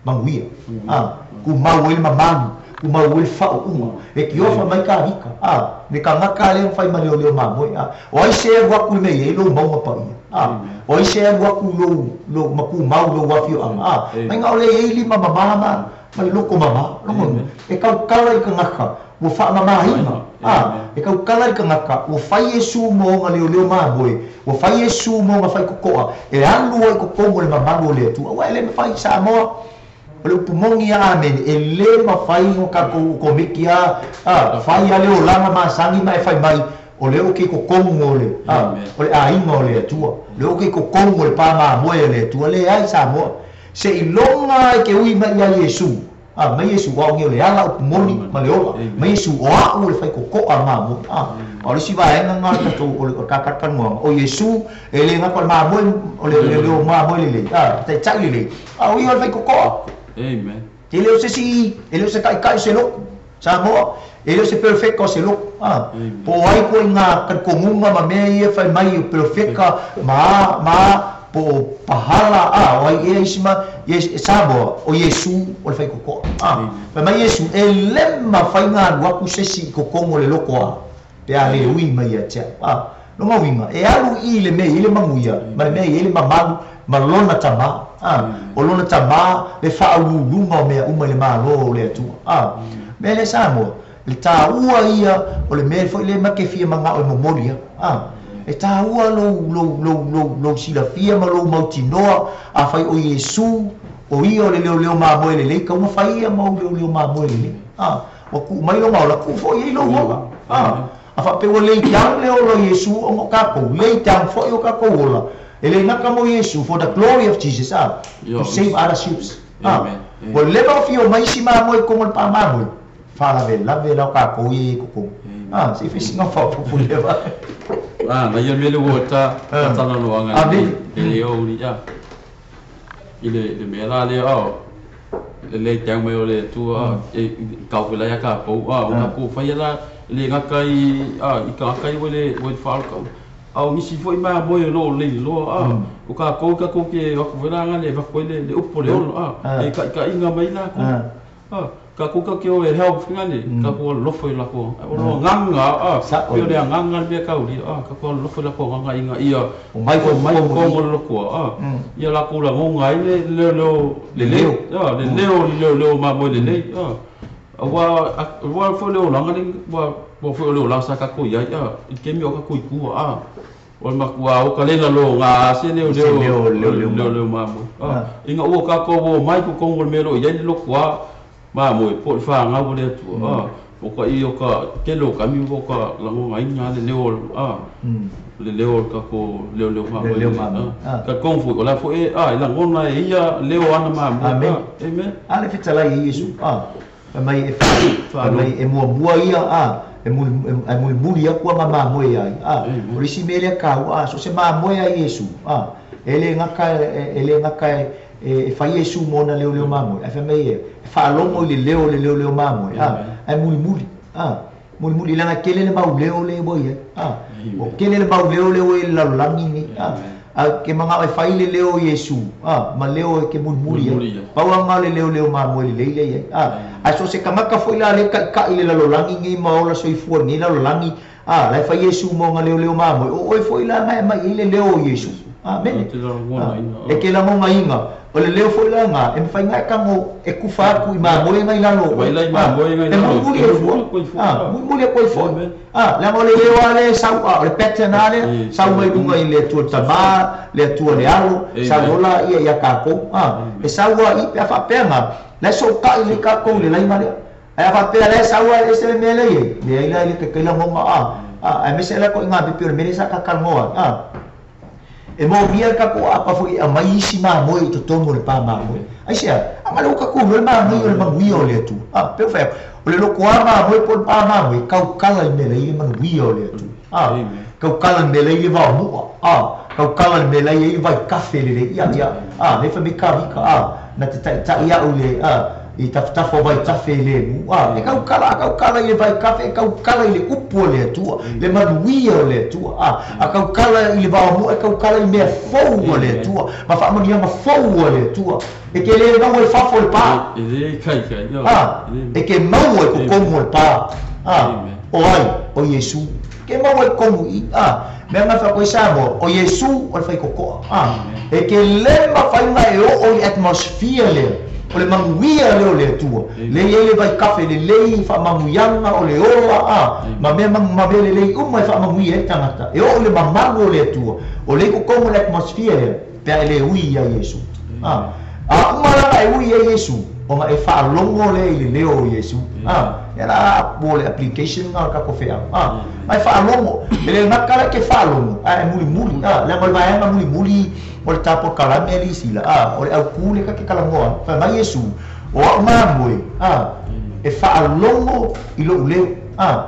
S1: manuia, a, kumau ai le mamalu, kumau ai le faauuga, e tiofa mai Kavika, a, le tagata lea na fai ma leoleo mamoe, a, o ai se alu atu i le mea i ai lou mauga paia, a, o ai se alu atu lou, lou, ma kumau lou afioaga, a, mai na o lea i ai lima mama ma, ma le loko mama, lona uiga, e tautala i tagata ua faamamaina, a, e tautala i le tagata ua fai Iesu ma ona leoleo mamoe, ua fai Iesu ma ona faitotoa, e alu ai i totonu o le mamalu o le Atua. Aua e le mafai i Samoa, o le upu moni a Amene, e le mafai ona tatou komiti a, a, fai a le olaga masani ma e fai mai, o lea ou te i totonu o le, a, o le aiga o le Atua, o lea ou te i totonu o le pa mamoe a le Atua. Leai Samoa, seiloga e te ui mai ia Iesu. Mai Iesu o a'u nei o le ala upu moni ma le ola. Mai Iesu o a'u o le faikoko'a mamoe. A o le isi vaega lena o le tatou o le kakatanuaga o Iesu e le gata o le mamoe o le leo mamoe lelei taita'i lelei a o ia o le faikoko'a.
S2: Amen.
S1: E le o se isi e le o se taʻitaʻi o se lotu Samoa e le o se perofeta o se lotu po o ai ituaiga talitonuga ma mea ia e fai mai o perofeta ma a ma a po o pahala o ai ea isi ma Samoa o Iesu o le faikokoa fai mai Iesu e le mafai ona alu atu se isi i totonu o le loto a pe a le ui mai ia te a'u. Lona uiga e alu i i le mea e i ai le manuia ma le mea e i ai le mamalu ma lona tamā o lona tamā le faauluuluga o mea uma i le Malo o le Atua. Mea lea Samoa le taua ia o le mea foi lea ma te fia mana'o e momoli atu e taua lou lou lou lou lou silafia ma lou mautinoa afai o Iesu o ia o le leoleo mamoe lelei tau ona fai ia ma ou leoleo mamoe lelei ua tuu mai lona ola tuu foi i ai lou ola a faapea ua lay down le ola o Iesu ona o tatou lay down foi o tatou ola e le gata mo Iesu for the glory of Jesus to save other sheep ua leva ona fia omai isi mamoe i totonu o le pa mamoe faalavelave la o tatou ia i totonu se i fai sina faaopoopo i lea vaega.
S2: Manaia le mea lea ua ta talanoaga i le o i le mea la lea o le lay down mai o le Atua e taufela ia tatou o tatou faia la e le gata i tagata ia ua i le faaaloalo a o nisi foi mamoe o lo o leiloa o tatou tatou te o atu foi la e avatu ai le upu o le ola e taitaiga mai latou tatou tatou te o e help foi lale tatou alolofa i latou o le agaga pei o le agaga le mea taulia tatou alolofa i latou agaga ina ia
S1: Omai foi
S2: omai totonu o le lotoa ia latou lagona ai le leoleo lelei le leo le leoleo mamoe lelei aua foi le olaga lenei ua foi o le olaga sa tatou i ai i le taimi o tatou i tua o le matua o ka le laloga se leoleo leoleo mamoe ina ua tatou omai totonu o le mea o lo o i ai le lotoa mamoe po o le fanau o le Atua o ka i o ka tele o taimi o ka lagonaina le leo le leo o le tatou leoleo mamoe talitonu foi o la foi e lagona e ia leo ana mamoe.
S1: Amen.
S2: Amen.
S1: A le fetalai e Iesu fai mai e fai mai e muamua ia e mulimuli atu aga mamoe ia ai. O le isi mea lea taua so o se mamoe a Iesu e le gata e fai Iesu ma ona leoleo mamoe ae fai mai e faalogo i le leo o le leoleo mamoe ae mulimuli mulimuli leaga e tele le mau leo lea ua i ai ua tele le mau leo lea ua i le lalolagi nei ae ke mana'o e fai le leo o Iesu ma leo e ke mulimuli ai pau aga o le leoleo mamoe lelei lea i ai ae so o se tagata foi la lea e taʻitaʻi i le lalolagi nei ma ola soifua i lenei lalolagi la e fai Iesu ma ona leoleo mamoe o oe foi la na e aumai ai le leo o Iesu. Amene. E te lagonaina o le leo foi la na e mafai ona e tago e kufa atu i mamoe na i lalo o oe e mulimuli ai fua mulimuli atu ai foi leaga o le leo a lea e sau o le pattern a lea sau mai luga i le Atua le Tamā le Atua le Alo sau loa laia ia tatou e sau a i pe a faapea na la e sootaʻi lelei tatou i le laina lea ae a faapea la e sau a e ese le mea lea i ai leai la e le taitai lagona aemaise la ituaiga pepe o le mea lea sa ta talanoa ai e moomia le tatou aapa foi e aumai isi mamoe i totonu o le pa mamoe. Aisea? Aga lea ua tatou iloa le manaia o le manuia o le Atua. Pei ona fai atu, o le lotoa mamoe po o le pa mamoe, e tautala i le mea la e i ai le manuia o le Atua. Tautala i le mea la e i ai le vaomu'a. Tautala i le mea la e i ai le vaitafe lelei. Ia, ia, lea fai mai Kavika, na te taʻitaʻi a'u i le i tafatafa o vaitafe i lemu e tautala a tautala i le vaitafe e tautala i le upu a le Atua le manuia o le Atua a tautala i le vaomu'a e tautala i mea fou a le Atua ma faamanuiaga fou a le Atua e te le maua i fafo o le pa e te maua i totonu o le pa o ai o Iesu ke maua i totonu i i mea na fai atu ai Samoa o Iesu o le faikoko'a e te le mafai ona e oo i le atmosphere lea o le manuia lea o le Atua lea e i ai le vaikafe lelei i faamanuiaga o le ola ma mea ma mea lelei uma e faamanuia ai le tagata e oo i le mamalu o le Atua o lea i totonu o le atmosphere lea pe a e le ui ia Iesu a uma la ona e ui ia Iesu ona e faalogo lea i le leo o Iesu ia la po o le application lena o le tatou feau ma e faalogo e le gata la e te faalogo ae e mulimuli leaga o le vaega mulimuli o le tapolokalame a le isila o le autū lea ta te talanoa ai fai mai Iesu O a'u mamoe a e fa'alogo i lo'u leo a.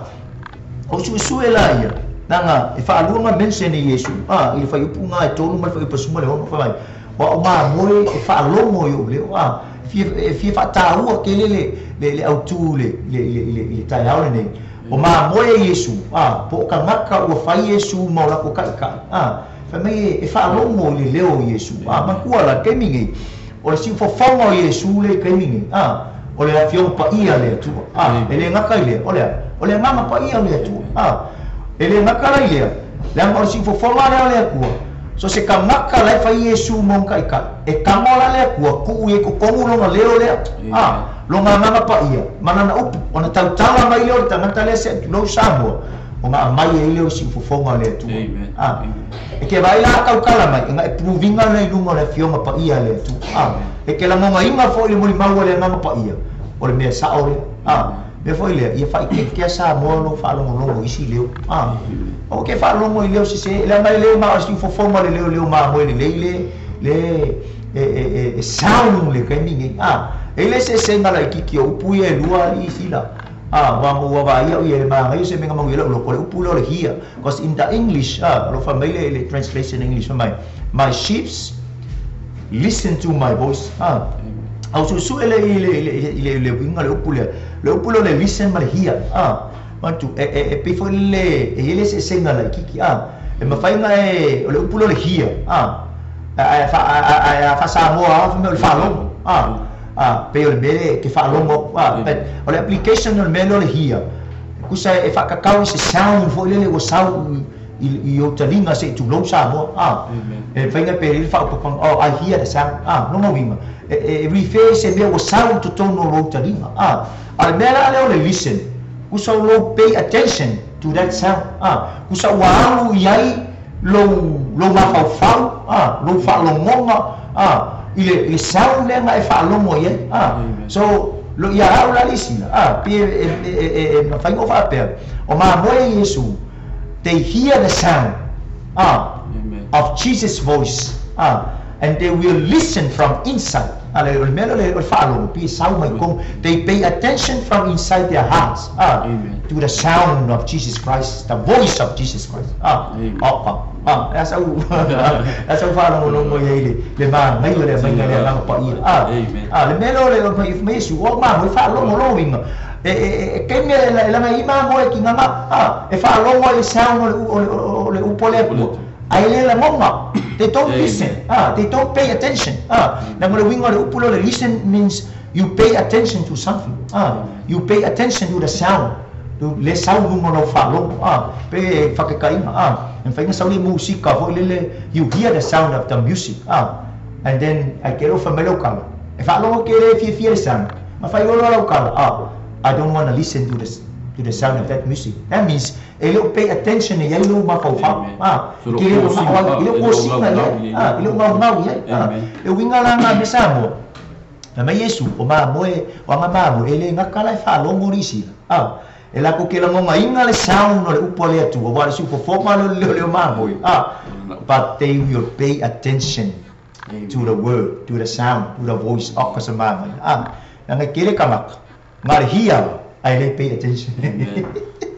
S1: O su'esu'e la ia laga e fa'alua mention e Iesu a i le faiupu ga e 3 ma le faiupu 16 fai mai o a'u mamoe e fa'alogo i o'u leo a. E fia fa'atāua kele le autū le taeao lenei o mamoe e Iesu a po o tagaka ua fai Iesu ma o lakou ka'ika'i a. Fai mai e fa'alogo i le leo o Iesu a. Makua la taimi nei o le si'ufofoga o Iesu le i taimi nei a o le afioga pa'ia le Atua a. E lē gata i lea o lea o le agaga pa'ia o le Atua a. E lē gata la i lea leaga o le si'ufofoga lea o le Atua. So se tagaka la e fai Iesu ma ona ta'ita'i e tago la le Atua tu'u i ai totonu lona leo lea a lona agaga pa'ia ma lana upu ona tautala mai lea o le tagata lea se'i tulou Samoa ona aumai ai lea o le si'ufofoga o le Atua a. E ke vaai la tautala mai e na e pruviga lea i luga o le afioga pa'ia a le Atua a. E ke lagogaina fo'i le molimau a le agaga pa'ia o le mea sa'o lea a. Mea fo'i lea ia fa'aikeikea Samoa lou fa'alogologo isi leo a. Aua ke fa'alogo i leo sesē leaga e lē ma o le si'ufofoga le leo leo mamoe lelei le le e sound le taimi nei a. E le eseesega laʻikiki o upu ia e lua alii sila a ua ua vaaia o ia le magaia se mega manuia la'u loto le upu lea o le hear, because in the English a o lo fai mai le translation English fai mai, "My sheep listen to my voice" a. Au su'esu'e le i le uiga le upu lea le upu lea o le listen ma le hear a. Manatu e pei foi le e i ai le eseesega laʻikiki a. E mafai ona e o le upu lea o le hear a ae a faa-Samoa lava fai mai o le faalogo a. A pei o le mea lea e te faalogo a, but o le application o le mea lea o le hear tusa e fa'atatau i se sound foi lele ua sau i ou taliga se'i tulou Samoa a. E mafai ona pe le fa'aopoopoga, "Oh, I hear the sound" a. Lona uiga e refer i se mea ua sau i totonu o lou taliga a. A le mea la lea o le listen tusa o lou pay attention to that sound a. Tusa ua alu i ai lou mafaufau a lou fa'alogoga a i le sound lea na e fa'alogo i ai a. So lo ia a'u la lisina a pe e mafai ona fa'apea o mamoe e Iesu, they hear the sound ah of Jesus' voice ah, and they will listen from inside. Ah, le o le mea lea o le fa'alogo pe sau mai tonu, they pay attention from inside their hearts ah to the sound of Jesus Christ, the voice of Jesus Christ ah. Opa ah e sau fa'alogologo i ai le magaia le amaiga le agaga pa'ia ah. Ah, le mea lea o le mai mai Iesu o mamoe fa'alogo lo uiga e taimi e laga i mamoe kigaga ah e fa'alogo ai le sound o le upu o le Atua ae le lagoga. They don't listen ah, they don't pay attention ah. Laga le uiga o le upu lea o le listen means you pay attention to something ah, you pay attention to the sound le sau luga o lau faalogo ah. Pe fakekaiga ah e mafai ona sau le musika foi lele, you hear the sound of the music ah, and then ai ke lou fai mai lau kala e faalogo ke le fiafia le sound ma fai olo lau kala ah, "I don't want to listen to the sound of that music." That means e le o pay attention e iai lou mafaufau ah ke le o i le kosiga iai ah i le o gaugau iai ah. E uiga la me Samoa na mai Iesu o mamoe o aga mamoe e lē gata la e faalogo lisila ah e lakou ke lagogaiga le sound o le upu a le Atua ua le siufofoga le leo leo mamoe ah, but they will pay attention to the word, to the sound, to the voice o ka sa magai ah. Laga kele tagata ga le hear ae le pay attention.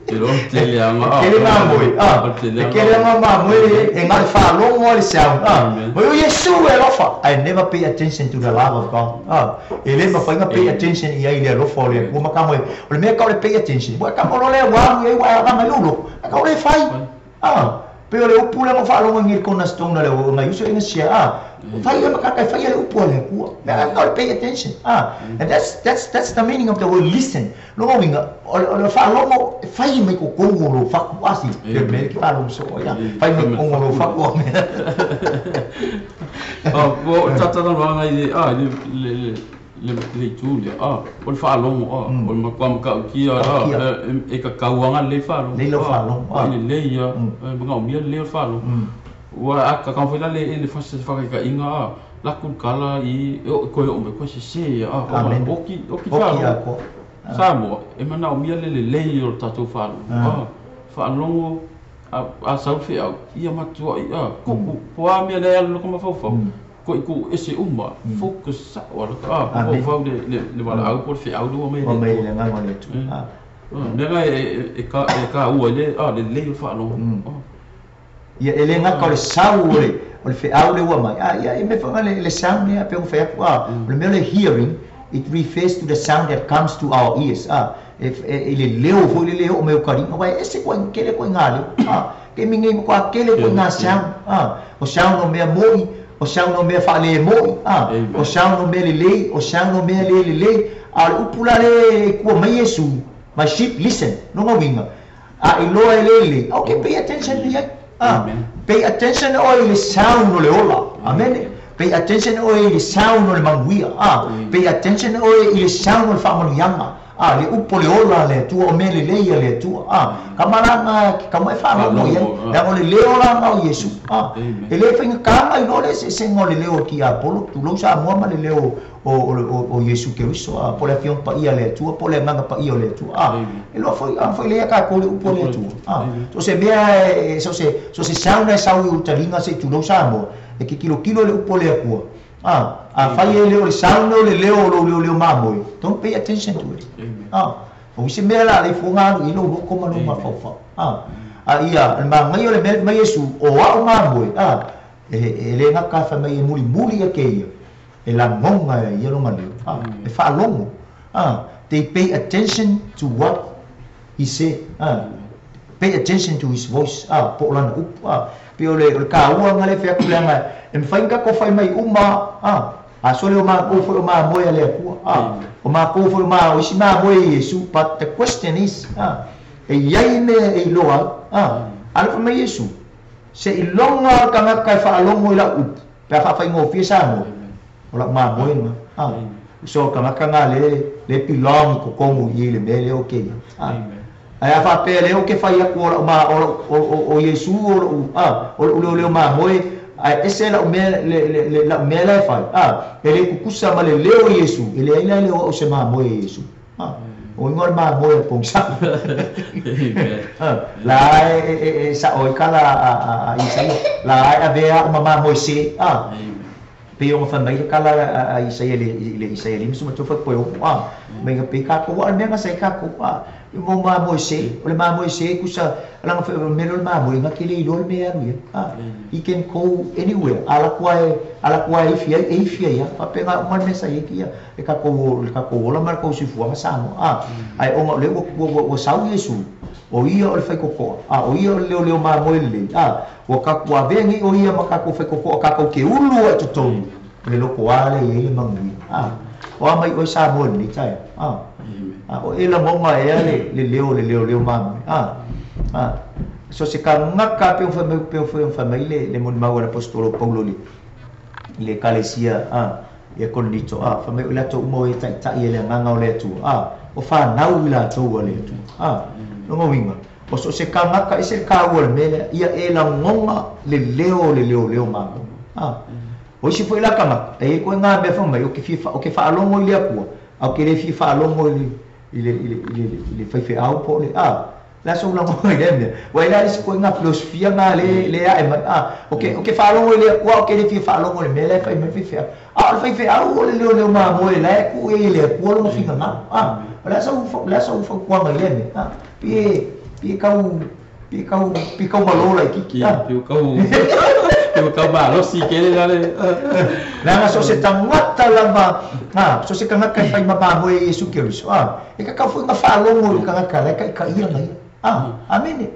S2: Tele aga.
S1: Kele mamoe ah e kele aga mamoe e ga le faalogo a le sound ah mo o Iesu e alofa. I never pay attention to the love of God ah. E lē mafai ona pay attention i ai le alofa o le Atua ma kamoe o le mea kau le pay attention ua kamo lo lea ua alu i ai ua aga mai lou loto e kau le fai ah. Pe o le upu lea ma faalogo i le cornerstone le o ngai uso ina sia ah fai e makaka e fai le upu a le Atua mea kau le pay attention ah. And that's the meaning of the word listen. Lona uiga o le faalogo e fai mai totonu o lou fatu asi pe mea ke faalogo so ia fai mai totonu o lou fatu a mea.
S2: Ah, po tatalanoaga i le ah le le itu lea ah o le faalogo ah o le matua matautia ah e kakauaga lelei faalogo.
S1: Lelei lau faalogo
S2: ah lelei ia e magaomia lelei o le faalogo ua a kakau foi la le le fasi fakaitaʻiga ah laku kala i e o koe o me koe sese ah.
S1: Amen.
S2: Oki oki
S1: oki
S2: faalogo
S1: akoa.
S2: Samoa e manaomia le lelei o le tatou faalogo ah faalogo a sau feau ia matuaʻi ah kuku po a mea le alu ka mafaufau. Ko i ku ese uma, focus sa'o ala a mafaufau le valaau po o le feau lea ua aumai e le
S1: Atua. Mai
S2: Atua.
S1: Le agaga o le Atua.
S2: Mea na e taua i le lelei o le faalogo.
S1: Ia, e le gata o le sau o le feau lea ua aumai, a ia e mea foi le sound lea, pei ona fai atu, o le mea o le hearing, it refers to the sound that comes to our ears, i le leo foi lele e oo mai i uta liga, aua e ese koa, tele koa leo, taimi nei matua tele koa sound, o sound o mea mo'i, o sound o mea faale mo'i, o sound o mea lelei, o sound o mea le lelei. A o le upu la le e kua mai Iesu, "My sheep listen", lona uiga a iloa e le lelei, okay, pay attention i ai. Pay attention oe i le sound o le ola. Amen. Pay attention oe i le sound o le manuia. Pay attention oe i le sound o le faamanuiaga. Le upu o le ola a le Atua, o mea lelei a le Atua. Kamalaga ka mai faalogo i ai. Leaga o le leo laga o Iesu. E le faigata iloa le eseesega o le leo o tiapolo, tulou Samoa, ma le leo o Iesu Keriso, po o le Afioga Paia a le Atua, po o le Agaga Paia o le Atua. E iloa foi a foi lea tatou le upu a le Atua. So se mea, so se sound e sau i utaliga se i tulou Samoa, e ke kilokilo le upu o le Atua. Afai e le o le sound o le leo o lou leoleo mamoe, don't pay attention to it. O isi mea la le ifoga alu i lou loto ma lou mafaufau. A ia, le magaia o le mea mai Iesu, o a'u mamoe, e le gata fai mai e mulimuli ia ke ia, e lagoga e ia lona leo. E faalogo. They pay attention to what he said. Pay attention to his voice. Po o lana upu. Pe o le kāua nga le fai atu leaga e mafai ona tatou fai mai uma, a sole o makou foi o mamoe a le Atua. O makou foi o ma o isi mamoe i Iesu. But the question is, e iai mea e iloa ai. A le fai mai Iesu, se iloga o le tagata e faalogo i lau upu, pe a faafaigofie Samoa, o lau mamoe lena. So tagata na le belong i totonu i le mea lea o keia. Ae a faapea lea o ke fai atu o lau ma o Iesu o lou o lou leoleo mamoe, ae ese lau mea le lau mea la e fai, e le tutusa ma le leo o Iesu, e leai la le o au se mamoe e Iesu. O igoa le mamoe a pogisa. La e sa'o ai kala a Isaia, la e avea o ma mamoe se. Pei ona fai mai le kala a Isaia le Isaia 53 poe 6, mai ga pe kākou a le mea ga sai kākou i mo mamoe se, o le mamoe se kusa alanga fe o mea le mamoe ga ke le iloa le mea alu ia. He can go anywhere, ala kua e ala kua e fia e fia ia faapega uma le mea sa ia kia e kākou le kākou ola ma le kou sifuaga Samoa. Ai ona o le ua sau Iesu, o ia o le faikokoa, o ia o le leoleo mamoe lelei, ua kākou avea nei o ia ma kākou faikokoa, kākou ke ulu ai totonu le loko ale i ai le manuia. O a mai oe Samoa lenei taeao. O e lagoga ea le leo le leoleo mamoe? So se tagata pe fai mai pe fai mai le molimau a le apostolo Paulo le ekalesia ia Korinito, fai mai o le ato uma o e ta'ita'i e le Agaga o le Atua, o fanau i latou a le Atua. Lona uiga o so se tagata ese le kāua le mea lea ia e lagoga le leo o le leoleo mamoe. O isi foi la tagata e iai koe gā mea fai mai o ke fia o ke faalogo i le Atua, a o ke le fia faalogo i le faifeau po o le le aso ulagoga i lea mea ua i la isi koe gā filosofia gā le a'e mai o ke faalogo i le Atua, o ke le fia faalogo i le mea la e fai mai faifeau, a o le faifeau o le leoleo mamoe la e tuu ai e le Atua lona finagalo. O le a sau fautuaga i lea mea? Pie kau pie kau pie kau malo laitiiti.
S2: Pie kau malosi kele la le.
S1: Leaga so se tagata lava, so se tagata e fai ma mamoe e Iesu Keriso, e kakau foi ga faalogo i le tagata la e kaikaia ga ia. Amene.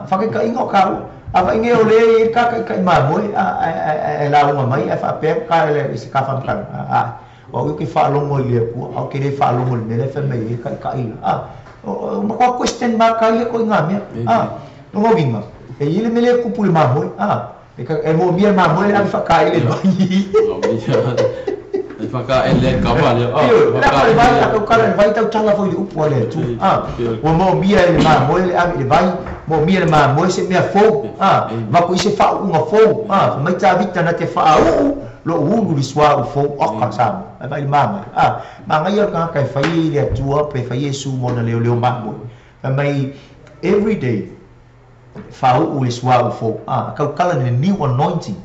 S1: Fakekaiga o kāua avaʻi o le kakaikai mamoe e lauga mai ae faapea ka le i se ka faamatalaga o au ke faalogo i le Atua, a o ke le faalogo i le mea la e fai mai e kaikai o matua question mark ai ia koʻiga mea. Lona uiga e i le mea lea e kupu le mamoe, e moomia le mamoe le ave faakaele mai.
S2: E whakaele ka le.
S1: La le vai a kala le vai tautala foi le upu a le Atua. Ua moomia e le mamoe le ave i le vai, moomia le mamoe se mea fou, ma ko i se faauuga fou. Mai Tavita na te faauu lo'u ulu i suaʻu fou oka Samoa ai mai le magai. Magaia o le tagata e fai i le Atua pe fai Iesu mona leoleo mamoe. Fai mai every day. Faauu le suauu fou a tautala i le new anointing.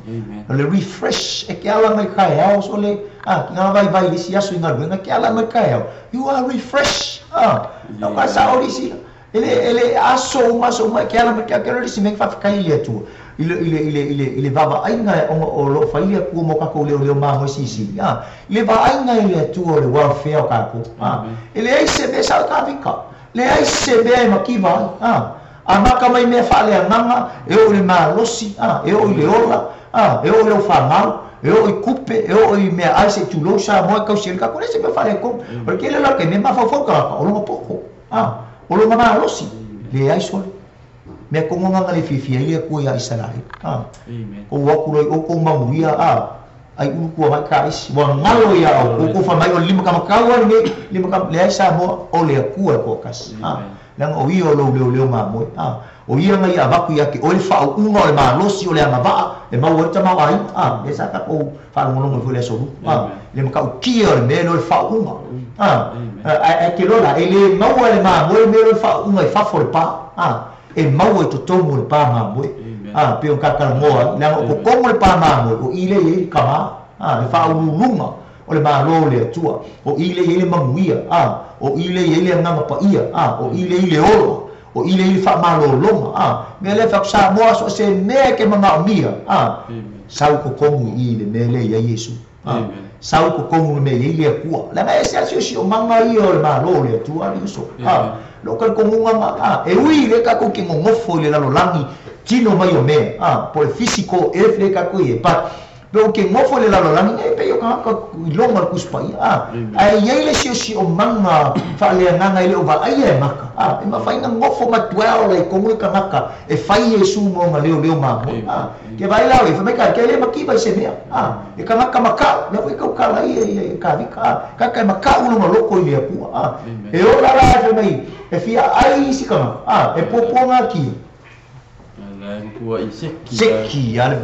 S1: O le refresh e ke ala mai taeao so le a ki ngā vaivai i le isi aso i galuega e ke ala mai taeao you are refresh a na ka sao le isi e le e le aso uma aso uma e ke ala mai taeao ke ala le isi mea faafetai i le Atua i le i le i le i le i le vaavaaiga ona o lo o fai le Atua mo tatou leoleo mamoe silisili a i le vaaiga i le Atua o le welfare o tatou a e leai se mea sao e kavika leai se mea e mativa ai a Amata mai mea faaleagaga, e oo i le malosi, a, e oo i le ola, a, e oo i lau fanau, e oo i tupe, e oo i meaai se i tulou Samoa e tausi ai le tatou, e leai se mea faaletonu. O le tele la o taimi e mafaufau le tagata, o lona poto, a, o lona malosi, leai sole. Mea tonu agaga le fiafia ai le Atua ia Isaraelu, a. Tou o atu loa i o tou manuia, a, ai ulu tua mai ka isi, ua galo ia outou, tou fai mai o le limatamatau lava lenei, limatam, leai Samoa, o le Atua e toatasi, a. Leaga o ia o lou leoleo mamoe, a, o ia na ia avatu ia te oe le faauuga o le malosi o le agavaa e maua ai le tamaoaiga, a, lea sa tatou faalogologo ai foi i le aso Lua, a, le matautia o le mea lea o le faauuga, a, ae e te iloa la, e le maua e le mamoe le mea lea o le faauuga i fafo o le pa, a, e maua i totonu o le pa mamoe, a, pei ona ta talanoa ai, leaga o totonu o le pa mamoe, o i lea e i ai le tama, a, le faauluuluga o le Malo o le Atua, o i lea e i ai le manuia, a, o i lea e i ai le Agaga Paia, a, o i lea e i ai le ola, o i lea e i ai le faamalologa, a, mea lea e fai atu Samoa, so o se mea e te manaomia, a, sau i totonu i i i le mea lea e i ai Iesu, a, sau i totonu i le mea e i ai le Atua. Leaga e ese lava le siosiomaga ia o le Malo o le Atua, alii uso, a, lou talitonuga na, a, e ui i lea tatou te nonofo i le lalolagi tino mai o mea, a, po o le physical earth lea tatou i ai, but Pe ou te nofo i le lalolagi nei, e pei o tagata iloga o le Tusi Paia, a, ae i ai le siosiomaga faaleagaga e le o vaaia e maka, a, e mafai ona nofo ma dwell ai tonu le tagata e fai Iesu ma ona leoleo mamoe, a. Ke vaai la oe, fai mai ka, ke le mativa i se mea, a, e tagata makau, lea foi e tautala ai ia ia Kavika, a, tagata e makau lona loko i le Atua, a. E ola la fai mai, e fia ai isi tagata, a, e puapua gakia. Seki a le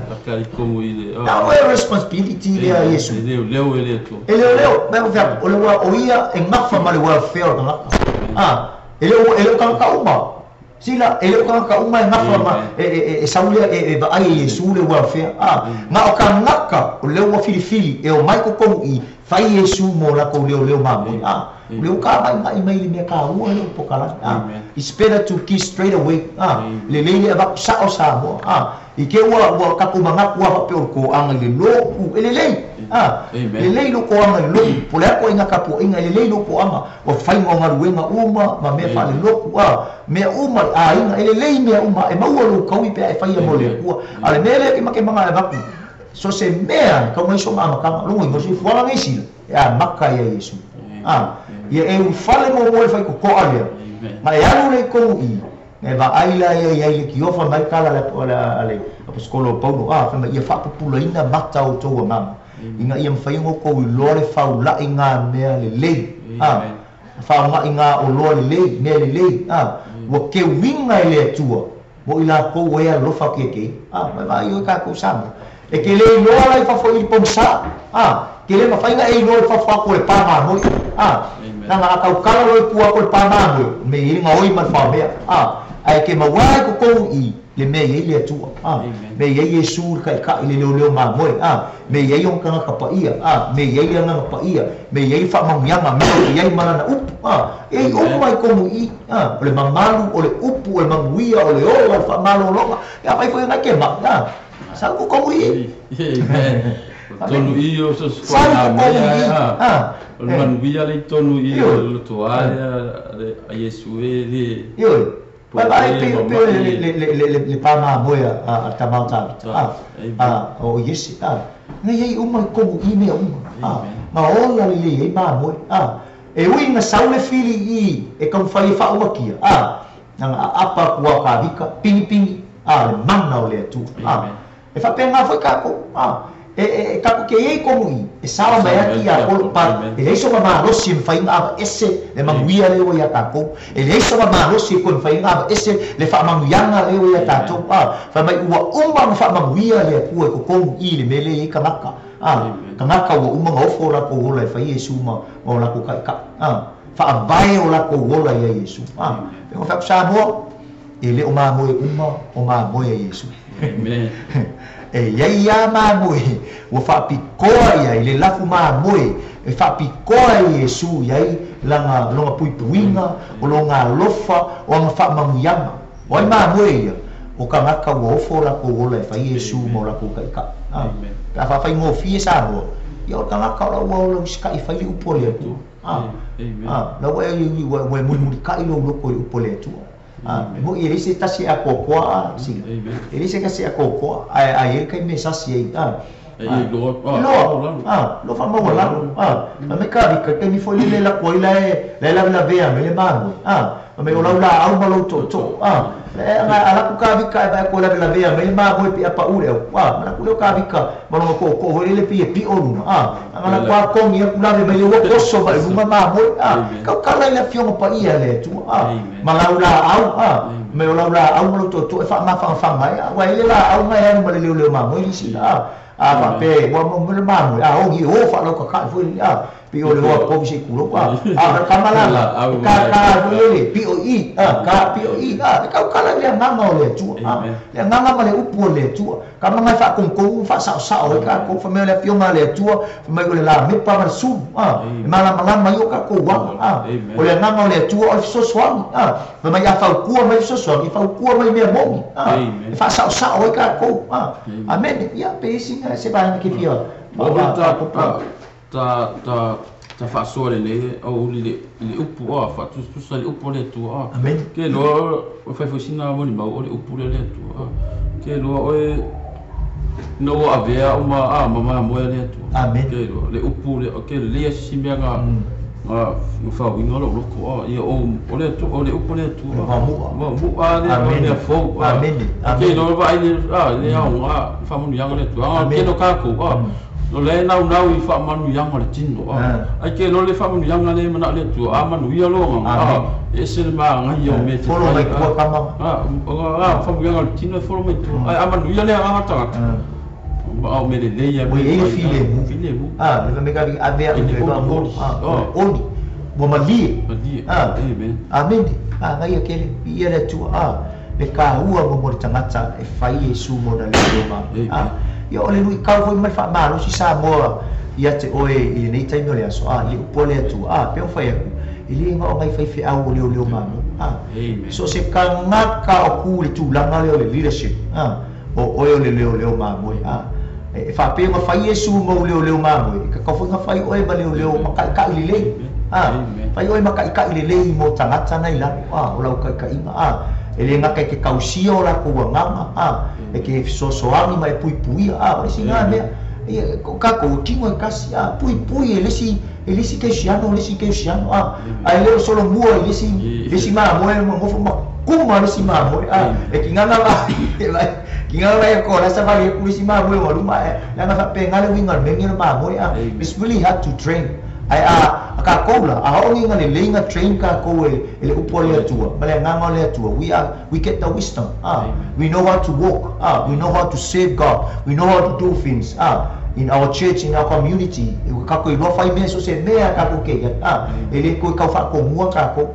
S1: Tau e responsibility lea a Iesu.
S2: E leoleo e le Atua.
S1: E leoleo, mea fai atu, o le ua o ia e gafa ma le welfare o le tagata. A, e le o e le o tagata uma. Sila, e le o tagata uma e gafa ma e e e sau lea e e vaai e Iesu le welfare. A, na o tagata o lea ua filifili e omai totonu i fai Iesu mo latou leoleo mamoe. A, o lea ua kāmaʻimaʻi mai i le mea kāua lea o Pokalani. A, it's better to give straight away. A, lelei le avatu sao Samoa. A, i te ua, ua tatou manatu lava faapea o le toaga i le lotu, e lelei. A, lelei lou toaga i le lotu, po o le a ituaiga tapuaiga, e lelei lou toaga, ua faiga o galuega uma ma mea faalelotu, a, mea uma le aiga, e lelei mea uma, e maua lou taui pe a e faia mo le Atua. A o le mea lea e makemake e avatu, So o se mea e kau mai sona amataga, lona uiga o le soifuaga nei sila, e amata ia Iesu. A, ia e ulufale muamua i le faitotoa lea, ma e alu lea i tonu i i, na e vaai la ia i ai le tiofa mai tala a le Aposetolo o Paulo, a, fai mai, ia faapupulaina mata o outou agaga, ina ia mafai ona outou iloa le faulaiga mea lelei, a, faogaʻiga oloa lelei, mea lelei, a, ua keuina e le Atua Mo i lakou e alofa atu ia te ia. A, mai vaai oe tatou Samoa. E te le iloa la i fafo i pogisa. A, te le mafai na e iloa i fafo atu o le pa mamoe. A, leaga a tautala loa i tua atu o le pa mamoe, me i ai le gaoi ma le faomea. A, ae te maua ai totonu i le mea i ai le Atua. A, mea i ai Iesu le Taitai le leoleo mamoe. A, mea i ai ona tagata paia. A, mea i ai le Agaga Paia. Mea i ai le faamanuiaga, mea o i ai ma lana upu. A, e i uma i tonu i. A, o le mamalu, o le upu, o le manuia, o le ola, o le faamalologa, ia afai foi e ke maʻi, a, sau totonu i i.
S2: Amen. O tonu i o so
S1: Sau totonu i i, a.
S2: O le manuia le i tonu i o le loto a le a Iesu e le.
S1: Ioe. Mai vaai pei pei o le le le le le le pa mamoe a a le tama o Tavita, a, a o Iese, a. Na i ai uma i tonu i mea uma, a. Na ola lelei ai mamoe, a. E ui ina sau le fili i e taumafai e faaumakia, a, na ona aapa atu lava o Kavika, pinipini, a, le mana o le Atua, a. E faapena foi tatou, a, e, e, e tatou te i ai tonu i, e sao mai atu ia Apolo, pa, e leai sona malosi e mafai ona aveese le manuia lea ua ia tatou, e leai sona malosi e toe mafai ona aveese le faamanuiaga lea ua ia tatou, a. Fai mai ua uma ona faamanuia le Atua i totonu i le mea lea e i ai tagata, A, tagata ua uma ona ofo o latou ola e fai Iesu ma o latou taitai. A, faavae o latou ola ia Iesu. A, pei ona fai atu Samoa, E le o mamoe uma o mamoe a Iesu.
S2: Amen.
S1: E iai lava mamoe ua faapitoa i ai le lafu mamoe e faapitoa e Iesu i ai lana lona puipuiga, o lona alofa, o ana faamanuiaga. O ai mamoe ia? O tagata ua ofo o latou ola e fai Iesu ma o latou taitai.
S2: Amen.
S1: Pe a faafaigofie Samoa, ia o le tagata o la ua ola usitai e fai le upu a le Atua.
S2: Amen.
S1: La ua e ua e mulimulitai lou loto i le upu a le Atua. E moni e leai se tasi e atoatoa sila.
S2: Amen.
S1: E leai se tasi e atoatoa, ae a i ai le taimi e sasi ai.
S2: E iloa,
S1: Iloa, iloa faamaualalo. Fai mai Kavika, taimi foi lele e lako ai la e la e lavelavea mai le mamoe. Fai mai o lau laau ma lou tootoo. A laku Kavika e vaai atu e lavelavea mai le mamoe pe a pau le au. Manatu lea o Kavika ma lona tootoo foi lele pei e pio luga. Ana laku a kogi atu lave mai le ua oso mai luga mamoe. Tautala i le afioga paia a le Atua. Ma lau laau. Mai o lau laau ma lou tootoo e faamafagafaga ai. Aua e i ai le laau na e alu ma le leoleo mamoe nisi. A faapea ua mo le mamoe, a ogi e o faalautata'i foi lele. Pei o le oa povi se i tulou. A o le tama la e kākā foi lele, pio i i, ka pio i i. E tautala i le agaga o le Atua. Le agaga ma le upu o le Atua. Kama na e faatonutonu ma faasaosao ai tatou. Fai mai o le afioga a le Atua, fai mai o le lamepa ma le sulu. E malamalama ai o tatou aga. O le agaga o le Atua o le fesoasoani. Fai mai a fautua mai fesoasoani, e fautua mai i mea moni. E faasaosao ai tatou. Amene. Ia, pe i ai sina se vaega e te fia faaopoopo.
S2: Ta ta ta faasoa lelei aoauli i le i le upu a faatusatusa i le upu a le Atua a.
S1: Amene.
S2: Ke iloa o fai foi sina molimau o le upu lea a le Atua a. Ke iloa oe ina ua avea au ma a ma mamoe a le Atua.
S1: Amene.
S2: Ke iloa le upu lea ke lelei a sisi mea na na faauiga lou loto a ia o o le Atua o le upu a le Atua.
S1: O le vaomu'a.
S2: Vaomu'a lea o le mea fou a.
S1: Amene.
S2: Ke iloa vaai le a le aoga faamanuiaga a le Atua. A tele o tatou a. O lea e naunau i faamanuiaga o le tino, a. Ai ke loa le faamanuiaga lea e manao le Atua, a manuia lou agaga, a, e ese le manaia o mea e te
S1: Folo
S2: fai,
S1: mai
S2: a,
S1: tua kama.
S2: a, a, faamanuiaga o le tino e folo mai tua, ae a manuia le agaga o le tagata, a o mea lelei lava
S1: Ua
S2: mea
S1: i
S2: e
S1: ai le
S2: fai, a,
S1: filemu.
S2: filemu.
S1: Le fai mai Kavika, ave au
S2: E
S1: i
S2: le
S1: le
S2: oli
S1: vaomu'a.
S2: oli,
S1: O le
S2: a.
S1: oli, ua malie.
S2: Malie, amen.
S1: Amene. Manaia tele, viia le Atua. Le taua mo mo le tagata e fai Iesu mo na leoleo mamoe.
S2: Amen.
S1: Ia o le luitau foi ma le faamalosi Samoa ia te oe i lenei taimi o le aso, i le upu a le Atua, pei ona fai atu, e le na o nai faifeau o leoleo mamoe.
S2: Amen.
S1: So o se tagata o ku i le tulaga lea o le leadership, o oe o le leoleo mamoe. E faapea ona fai Iesu ma ou leoleo mamoe, e tatau foi ona fai oe ma leoleo mata'ita'i lelei.
S2: Amen.
S1: Fai oe mata'ita'i lelei mo tagata na i lalo, o lau taita'iga. E le gata i te tausia o latou agaga, e te fesoasoani ma e puipuia. O le isi lena mea, ia, o tatou o tino e tasi, puipui e le isi, e le isi kerisiano i le isi kerisiano, ae le o solomua i le isi, le isi mamoe ma nofo ma kuma le isi mamoe, e kigana la, kigana la e ko la sa vale ku le isi mamoe ua luma, ae leaga faapena le uiga o le mea lenei o le mamoe, It's really hard to train. Ae a a tatou la, a oo ni ina lelei na train tatou e e le upu a le Atua ma le agaga o le Atua, we are, we get the wisdom, we know how to walk, we know how to serve God, we know how to do things, in our church, in our community, ua tatou iloa fai mea so o se mea tatou te i ai, e le toe tau faatomua tatou,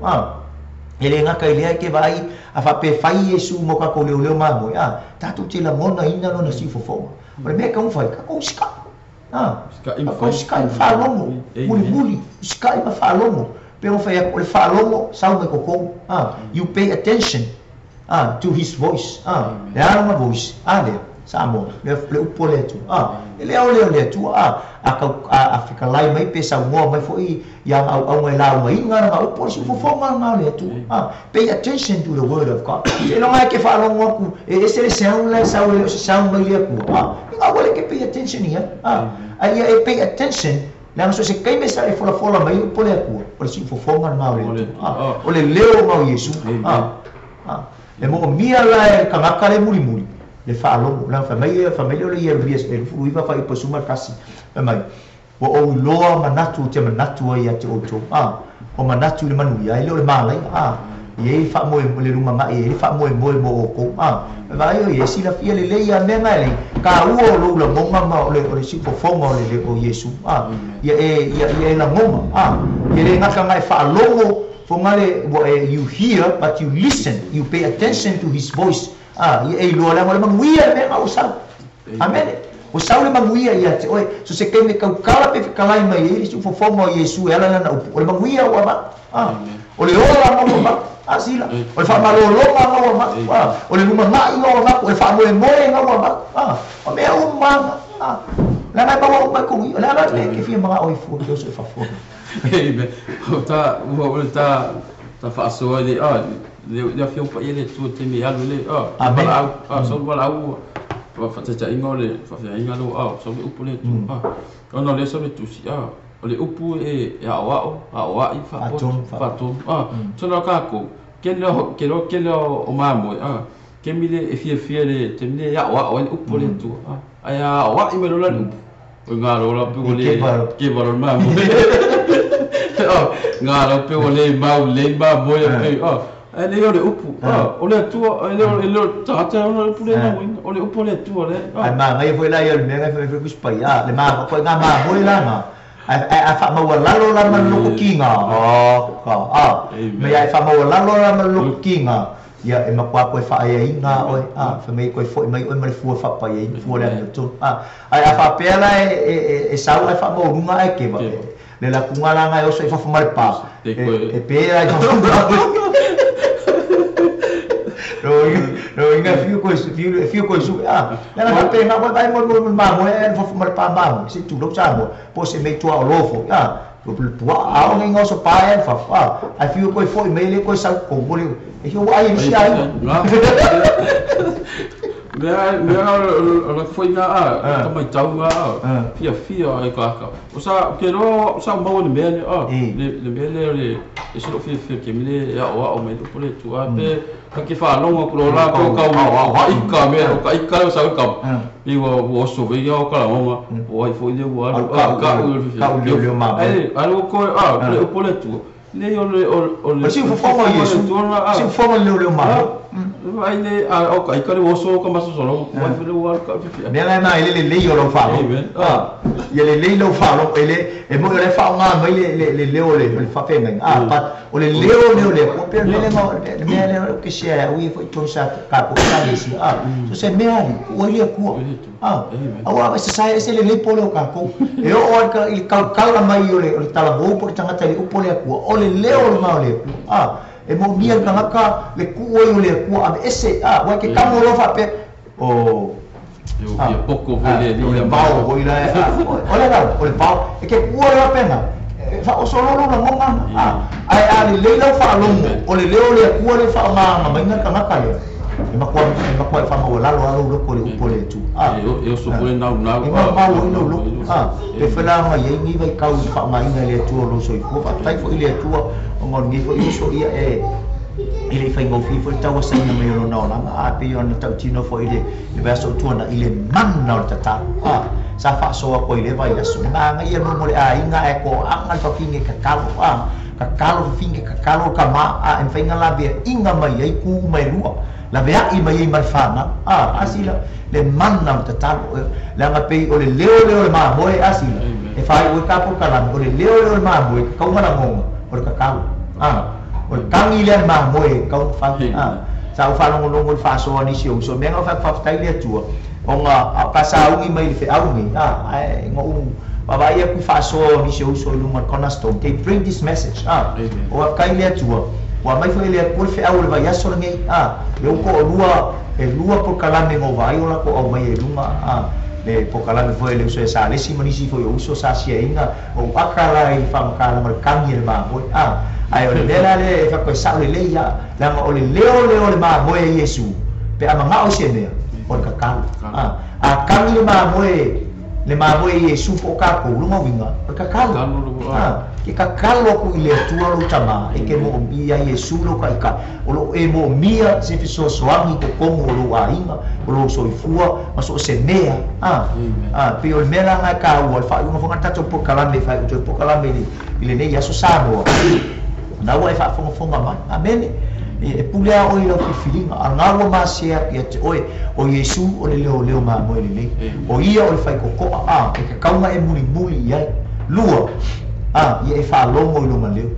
S1: E le gata i lea e te vaai a faapea e fai Iesu mo tatou leoleo mamoe, tatou te lagonaina lona siufofoga. O le mea e taumafai, tatou usitai.
S2: Usitai ma
S1: Tatou
S2: fai.
S1: usitai ma faalogo,
S2: Amen.
S1: mulimuli, usitai ma faalogo. Pei ona fai atu, o le faalogo, sau mai totonu. You pay attention to his voice. Le a lona voice? A lea, Samoa, le, le upu a le Atua. E le ao lea o le Atua, a, tau, a, a fetalai mai pe saunoa mai foi i ana auauna e laugaina lana upu, o le siufofoga lena o le Atua. Pay attention to the word of God. Seiloga e te faalogo atu, e ese le sound la e sau e le o se sound mai le Atua. Ina ua le te pay attention i ai. A ia e pay attention, leaga so o se taimi e sa e folafola mai upu a le Atua, o le siufofoga lena o le Atua. O le leo ma o Iesu. E moomia la e le tagata le mulimuli le faalogo, leaga fai mai fai mai lea o le Ieremia e 29 fuaiupu 11, fai mai, Ua ou iloa manatu ou te manatu ai ia te outou, o manatu i le manuia, e le o le malaia, e i ai le faamoemoe, le lumanai, e i ai le faamoemoe mo outou. E vaai o ia, e silafia lelei lava mea na e lei, taua o lou lagona ma o le, o le siufofoga o le, o Iesu, ia e, ia, ia e lagona, ia le gata na e faalogo. Fogale ua e you hear but you listen, you pay attention to his voice. Ia e iloa leaga o le manuia le mea ua sau. Amene. Ua sau le manuia ia te oe. So se taimi e tautala pe fetalai mai ai le siufofoga o Iesu e ala lana upu, o le manuia ua avatu. O le ola ma ua avatu. Sila. O le faamalologa ma ua avatu. O le lumanai ma ua avatu. O le faamoemoe ma ua avatu. O mea uma na. Leaga e maua uma e kou ia. O le a la le mea e te fia manao ai fua e te oso i fafo.
S2: Amen. O ta ua o le ta ta faasoa i le le le afio paia le Atua i le taimi e alu le
S1: Amen.
S2: valaau sau le valaau ua faataitaiga o le faafeagaiga lea ua sau le upu le Atua ona o lea sau le tusi o le upu e aoao aoai faapoto faatonu tusa la tatou kele o kele o mamoe taimi le e fiafia i le taimi le e aoao ai le upu a le Atua ae a aoai mai loa la le upu o galo la pe ua le keva loa le mamoe galo pe ua le mau lelei le mamoe pe ae le o le upu o le Atua e le o le tagata ona le upu le lauina o le upu a le Atua le
S1: Ae manaia foi la ia o le mea na fai mai foi kusi paia le ma koe ngā mamoe la na ae a faamaualalo la ma le lokotiga me ae faamaualalo la ma le lokotiga ia e matua koe faaeaina oe fai mai koe fo'i mai oe ma le fua faapaiaina fua le amiotonu ae a faapea la e sau ae faamaualuga ae keva le latuga la na e oso i fafo ma le pa e pe la i fafo no inga fiu koe fiu fiu koe su le la faapea na koe vai mo mo mamoe e fafo ma le pa mamoe se tulou Samoa po se mei tua o lofo pua ao ngai ngoso pa e fafo ai fiu koe fo'i mai le koe sau ko mo le e hiu ai ni sia ai
S2: Mea mea o la foi ngā ka mai tau ngā fia fia ai ka ka. O sa ke ro sa mau le mea le le mea le le e se lo fia fia ke mele e ao ao mai le tu a pe ka ke whalonga ku lo la ko ka o ika me o ka ika le sa ka. I wa o so ve ia o ka lagonga o ai foi le ua alu ka u
S1: ka u leo leo ma.
S2: Ai alu ko le upu le tu. Le o le o le
S1: O siufofoga o Iesu. Siufofoga le leo leo ma.
S2: Ai le a o ka ika le oso ka maso solo o ai foi le ua alu ka fia.
S1: Mea la na ele le lei o lau faalogo. Ia le lei lau faalogo e le e moi o le faaaoga mai le le leo le le faafeagaiga but o le leo leo le Atua pe o le mea lea le mea lea o ke share au ia foi tonu sa ka po sa le sia so se mea ali ua i le Atua aua e sasae ese lelei po leo kākou e oo ai ka i le kaukala mai o le talavou po o le tagata i le upu o le Atua o le leo lena o le Atua e moomia le tagata le kuu ai o le Atua ave ese ua ke kamo loa faapea o
S2: Ia poko foi le
S1: o le vao foi la o le lau o le vao e ke kuua le pena e faaosololo lagoga ae a lelei lau faalogo o le leo o le Atua le faaaogaga maiga le tagata lea e matua e matua e faamaualalo a lou loko i le upu o le Atua
S2: E oso foi le naunau
S1: e maumau ai lou loko pe foi la ona iai nei vaitau i faaaogaina e le Atua o lou soifua faafetai foi i le Atua ona o lenei foi uso ia e e le i faigofie foi le tauasaina mai o lona olaga a pei ona tautino foi i le le vaiaso o tuana'i le mana o le tatalo sa faasoa atu ai i lea vaiaso le magaia mo le aiga ae toaaga le fafine tatalo tatalo fafine tatalo tama e mafai ona laveaiga mai ai tu uma e lua laveai mai ai ma le fanau asila le mana o le tatalo leaga pei o le leo lea o le mamoe asila e faaiu ai ka polokalame o le leo lea o le mamoe e tatau ona lagoga o le tatalo o le tagi lea le mamoe e tatau ona fai sa ou faalogologo i le faasoa a nisi o uso mea na ou fai atu faafetai le Atua ona pe a sauni mai i le feau nei ae na ou vaavaai atu i faasoa o nisi o uso i luga o le Cornerstone they bring this message o faafetai le Atua ua aumai foi e le Atua le feau o le vaiaso lenei lea ua toalua e lua polokalame na ou vaai o latou aumai ai i luga le polokalame foi a le uso ia Salesi ma nisi foi o uso sa siaina o ou aka la i le faamatalaga o le tagi a le mamoe ae o le mea la lea e fai atu e sao lelei leaga o le leo lea o le mamoe a Iesu pe a manao i se mea o le tatalo a tagi le mamoe le mamoe a Iesu po o tatou lona uiga o le tatalo ke tatalo atu i le Atua lou tamā e te moomia Iesu lou taitai o loo e moomia se fesoasoani i totonu o lou aiga o lou soifua ma so o se mea pei o le mea la lena e taua le faaiuga foi lena o le tatou polokalame e faaiu atu ai le polokalame i lenei aso Samoa na ua e faafogafoga mai amene e pule lava oe i lau filifiliga a o lena ua masea atu ia te oe o Iesu o le leoleo mamoe lelei o ia o le faitotoa e tatau ona e mulimuli i ai lua ia e faalogo i lona leo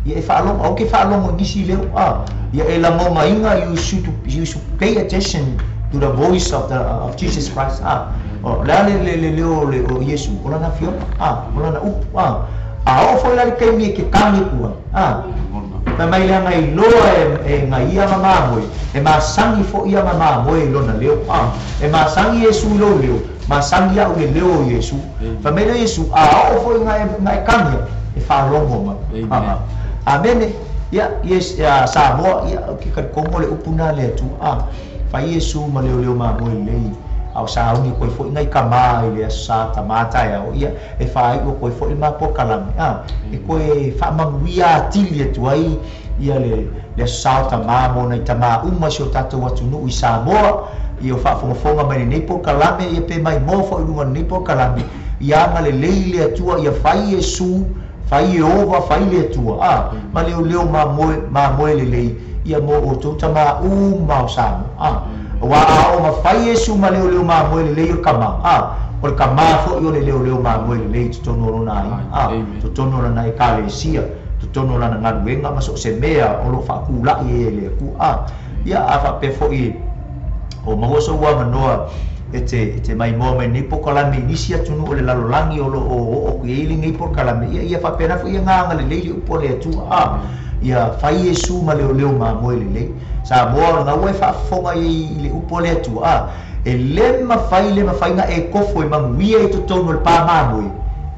S1: Ia e faalogo, aua e te faalogo i nisi leo, a. Ia e lagonaina, you should pay attention to the voice of Jesus Christ, a. O le a le leo o Iesu, o lana afioga, a, o lana upu, a. A oo foi la i le taimi e te tagi atu ai, a. Fai mai leaga iloa e gaia ma mamoe, e masagi foi ia ma mamoe i lona leo, a. E masagi Iesu i lou leo, masagi au i le leo o Iesu. Fai mai lea Iesu, a oo foi ina e tagi atu, e faalogo mai. A. Amene. Ia, yes, ia, Samoa, ia, ou te talitonu o le upu lena a le Atua, a. Fai Iesu ma leoleo mamoe lelei, a o sauni atu ai foi nai tamā i le Aso Sa tamā taeao, ia, e faaiu atu ai foi le matou kalame, a, e toe faamanuia atili atu ai ia le Aso Sa o tamā mo nai tamā uma i si o tatou atunuu i Samoa, ia o faafogafoga mai lenei polokalame, ia pe maimoa foi i luga o lenei polokalame, ia agalelei le Atua, ia fai Iesu, fai Ieova, fai le Atua, a, ma leoleo mamoe, mamoe lelei, ia mo outou tamā uma o Samoa, a. Aua a oo ma fai Iesu ma leoleo mamoe lelei o le tamā, a, o le tamā foi o le leoleo mamoe lelei i totonu o lona aiga, a, totonu o lana ekalesia, totonu o lana galuega ma so o se mea o lo o faatulai ai e le Atua, a. Ia, a faapea foi o maua sou avanoa e te maimoa mai lenei polokalame i nisi atunuu o le lalolagi o lo o oo atu i ai lenei polokalame, ia, ia faapena foi ia agalelei le upu a le Atua, a. Ia fai Iesu ma leoleo mamoe lelei. Samoa, o lena ua e faafofoga i ai i le upu a le Atua, a. E le mafai, le mafai ona e kofo e manuia i totonu o le pa mamoe,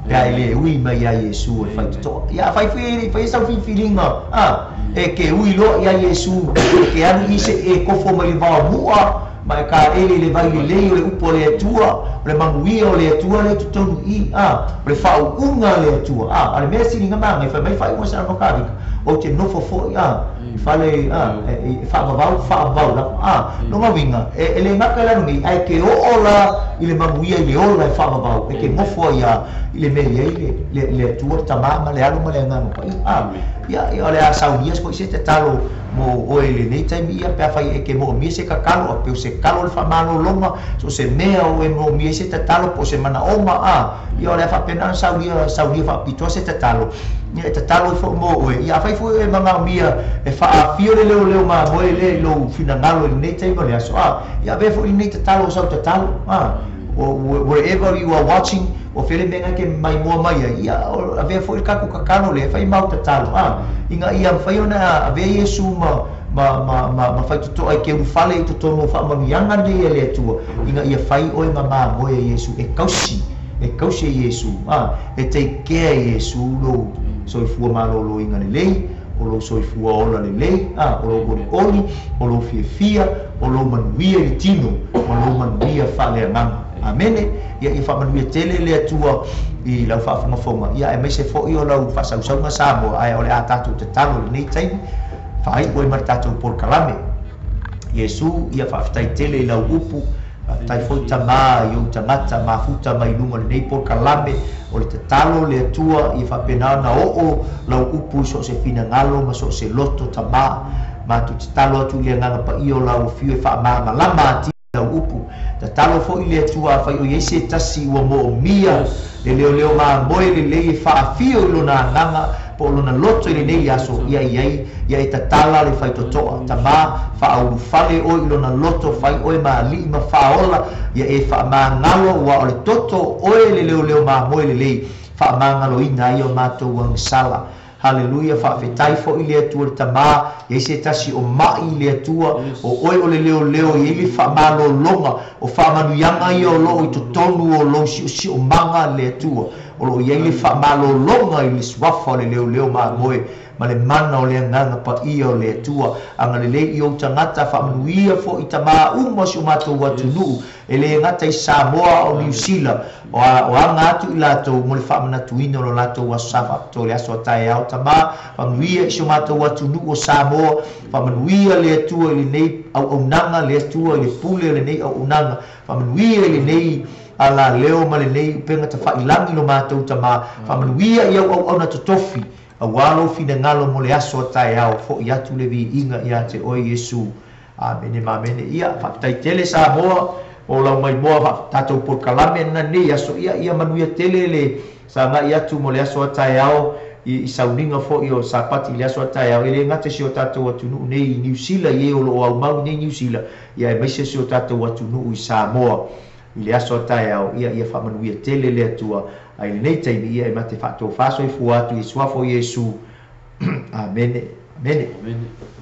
S1: pe a e le ui mai iā Iesu o le faitotoa. Ia afai foi e le i faia sau filifiliga, a, e te ui loa iā Iesu, e te alu i se e kofo mai le vaomu'a, ma e taele i le vai lelei o le upu a le Atua, o le manuia o le Atua lea i totonu i i, a, o le faauuga a le Atua, a, a o le mea sili na magai, fai mai faaiuga o Salama Kavika, ou te nofo foi, a, i fale, a, e faavavau, faavavau lava, a, lona uiga, e le gata i lalo nei, ae te oo la i le manuia i le ola e faavavau, e te nofo ai lava i le mea e i ai le, le Atua, le Tamā ma le Alo ma le Agaga Paia, a, ia, ia o le a saunia foi se tatalo mo oe i lenei taimi, ia, pe afai e te moomia se tatalo, a pe o se talo o le faamalologa, so o se mea o e moomia ai se tatalo, po o se manaoga, a, ia o le a faapena ona saunia, saunia faapitoa se tatalo, ia e tatalo ai foi mo oe, ia afai foi o e manaomia e faaafio le leoleo mamoe lea i lou finagalo i lenei taimi o le aso, a, ia avea foi lenei tatalo o sau tatalo, a, wherever you are watching, o fea le mea na e te maimoa mai ai, ia avea foi le tatou tatalo lea e fai mau tatalo, a, ina ia mafai ona avea Iesu ma ma ma ma ma faitotoa i te ulufale i totonu o faamanuiaga nei a le Atua, ina ia fai oe ma mamoe e Iesu, e tausi, e tausi e Iesu, a, e take care e Iesu lou soifua malōlōina lelei, o lou soifua ola lelei, a, o lou olioli, o lou fiafia, o lou manuia i le tino, ma lou manuia faaleagaga. Amene. Ia, ia faamanuia tele le Atua i lau faafogafoga, ia aemaise foi o lau faasausauga Samoa, ae o le a tatou tatalo i lenei taimi, faaiu ai ma le tatou polokalame. Iesu, ia faafetai tele i lau upu, faafetai foi Tamā i ou tagata mafuta mai luga o lenei polokalame, o le tatalo le Atua ia faapena ona oo lau upu i so o se finagalo ma so o se loto Tamā. Matou tatalo atu i le Agaga Paia o lau Afio e faamalamalama atili lau upu. Tatalo foi le Atua afai o i ai se tasi ua moomia le leoleo mamoe lelei e faafio i lona agaga po o lona loto i lenei aso, ia i ai, ia e tatala le faitotoa. Tamā, faaulufale oe i lona loto, fai oe ma alii ma faaola, ia e faamagalo, aua o le toto o oe le leoleo mamoe lelei, faamagaloina ai o matou agasala. Haleluia, faafetai foi le Atua le Tamā, i ai se tasi o ma'i i le Atua, o oe o le leoleo i ai le faamalologa, o faamanuiaga ia o lo o i totonu o lou siosiomaga le Atua, o lo o i ai le faamalologa i le suafa o le leoleo mamoe ma le mana o le Agaga Paia o le Atua. Agalelei i ou tagata, faamanuia foi tamā uma o si o matou atunuu, e le gata i Samoa o Niu Sila, o aga atu i latou mo le faamanatuina o lo latou aso sa faapitoa i le aso a taeao. Tamā, faamanuia i si o matou atunuu o Samoa, faamanuia le Atua i lenei auaunaga, le Atua i le pule o lenei auaunaga, faamanuia i lenei alaleo ma lenei upega tafailagi lo matou Tamā, faamanuia i au auauna totofi, aua lou finagalo mo le aso a taeao, fo'i atu le viiga ia te oe Iesu. Amene ma amene. Ia, faafetai tele Samoa o lau maimoa tatou polokalame lenei aso. Ia, ia manuia tele le sagai atu mo le aso a taeao. i sauniga fo'i o Sapati i le aso a taeao, e lē gata i si o tatou atunuu nei i Niusila i e o loo aumau nei Niusila, ia aemaise si o tatou atunuu i Samoa i le aso a taeao, ia ia faamanuia tele le Atua. Ae i lenei taimi, ia e mate faatofā soifua atu i suafa o Iesu. Amene, amene.
S2: Amene.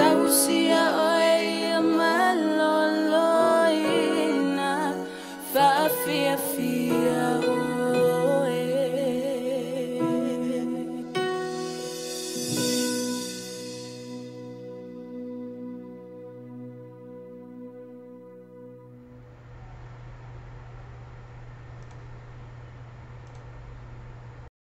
S5: Tausia oe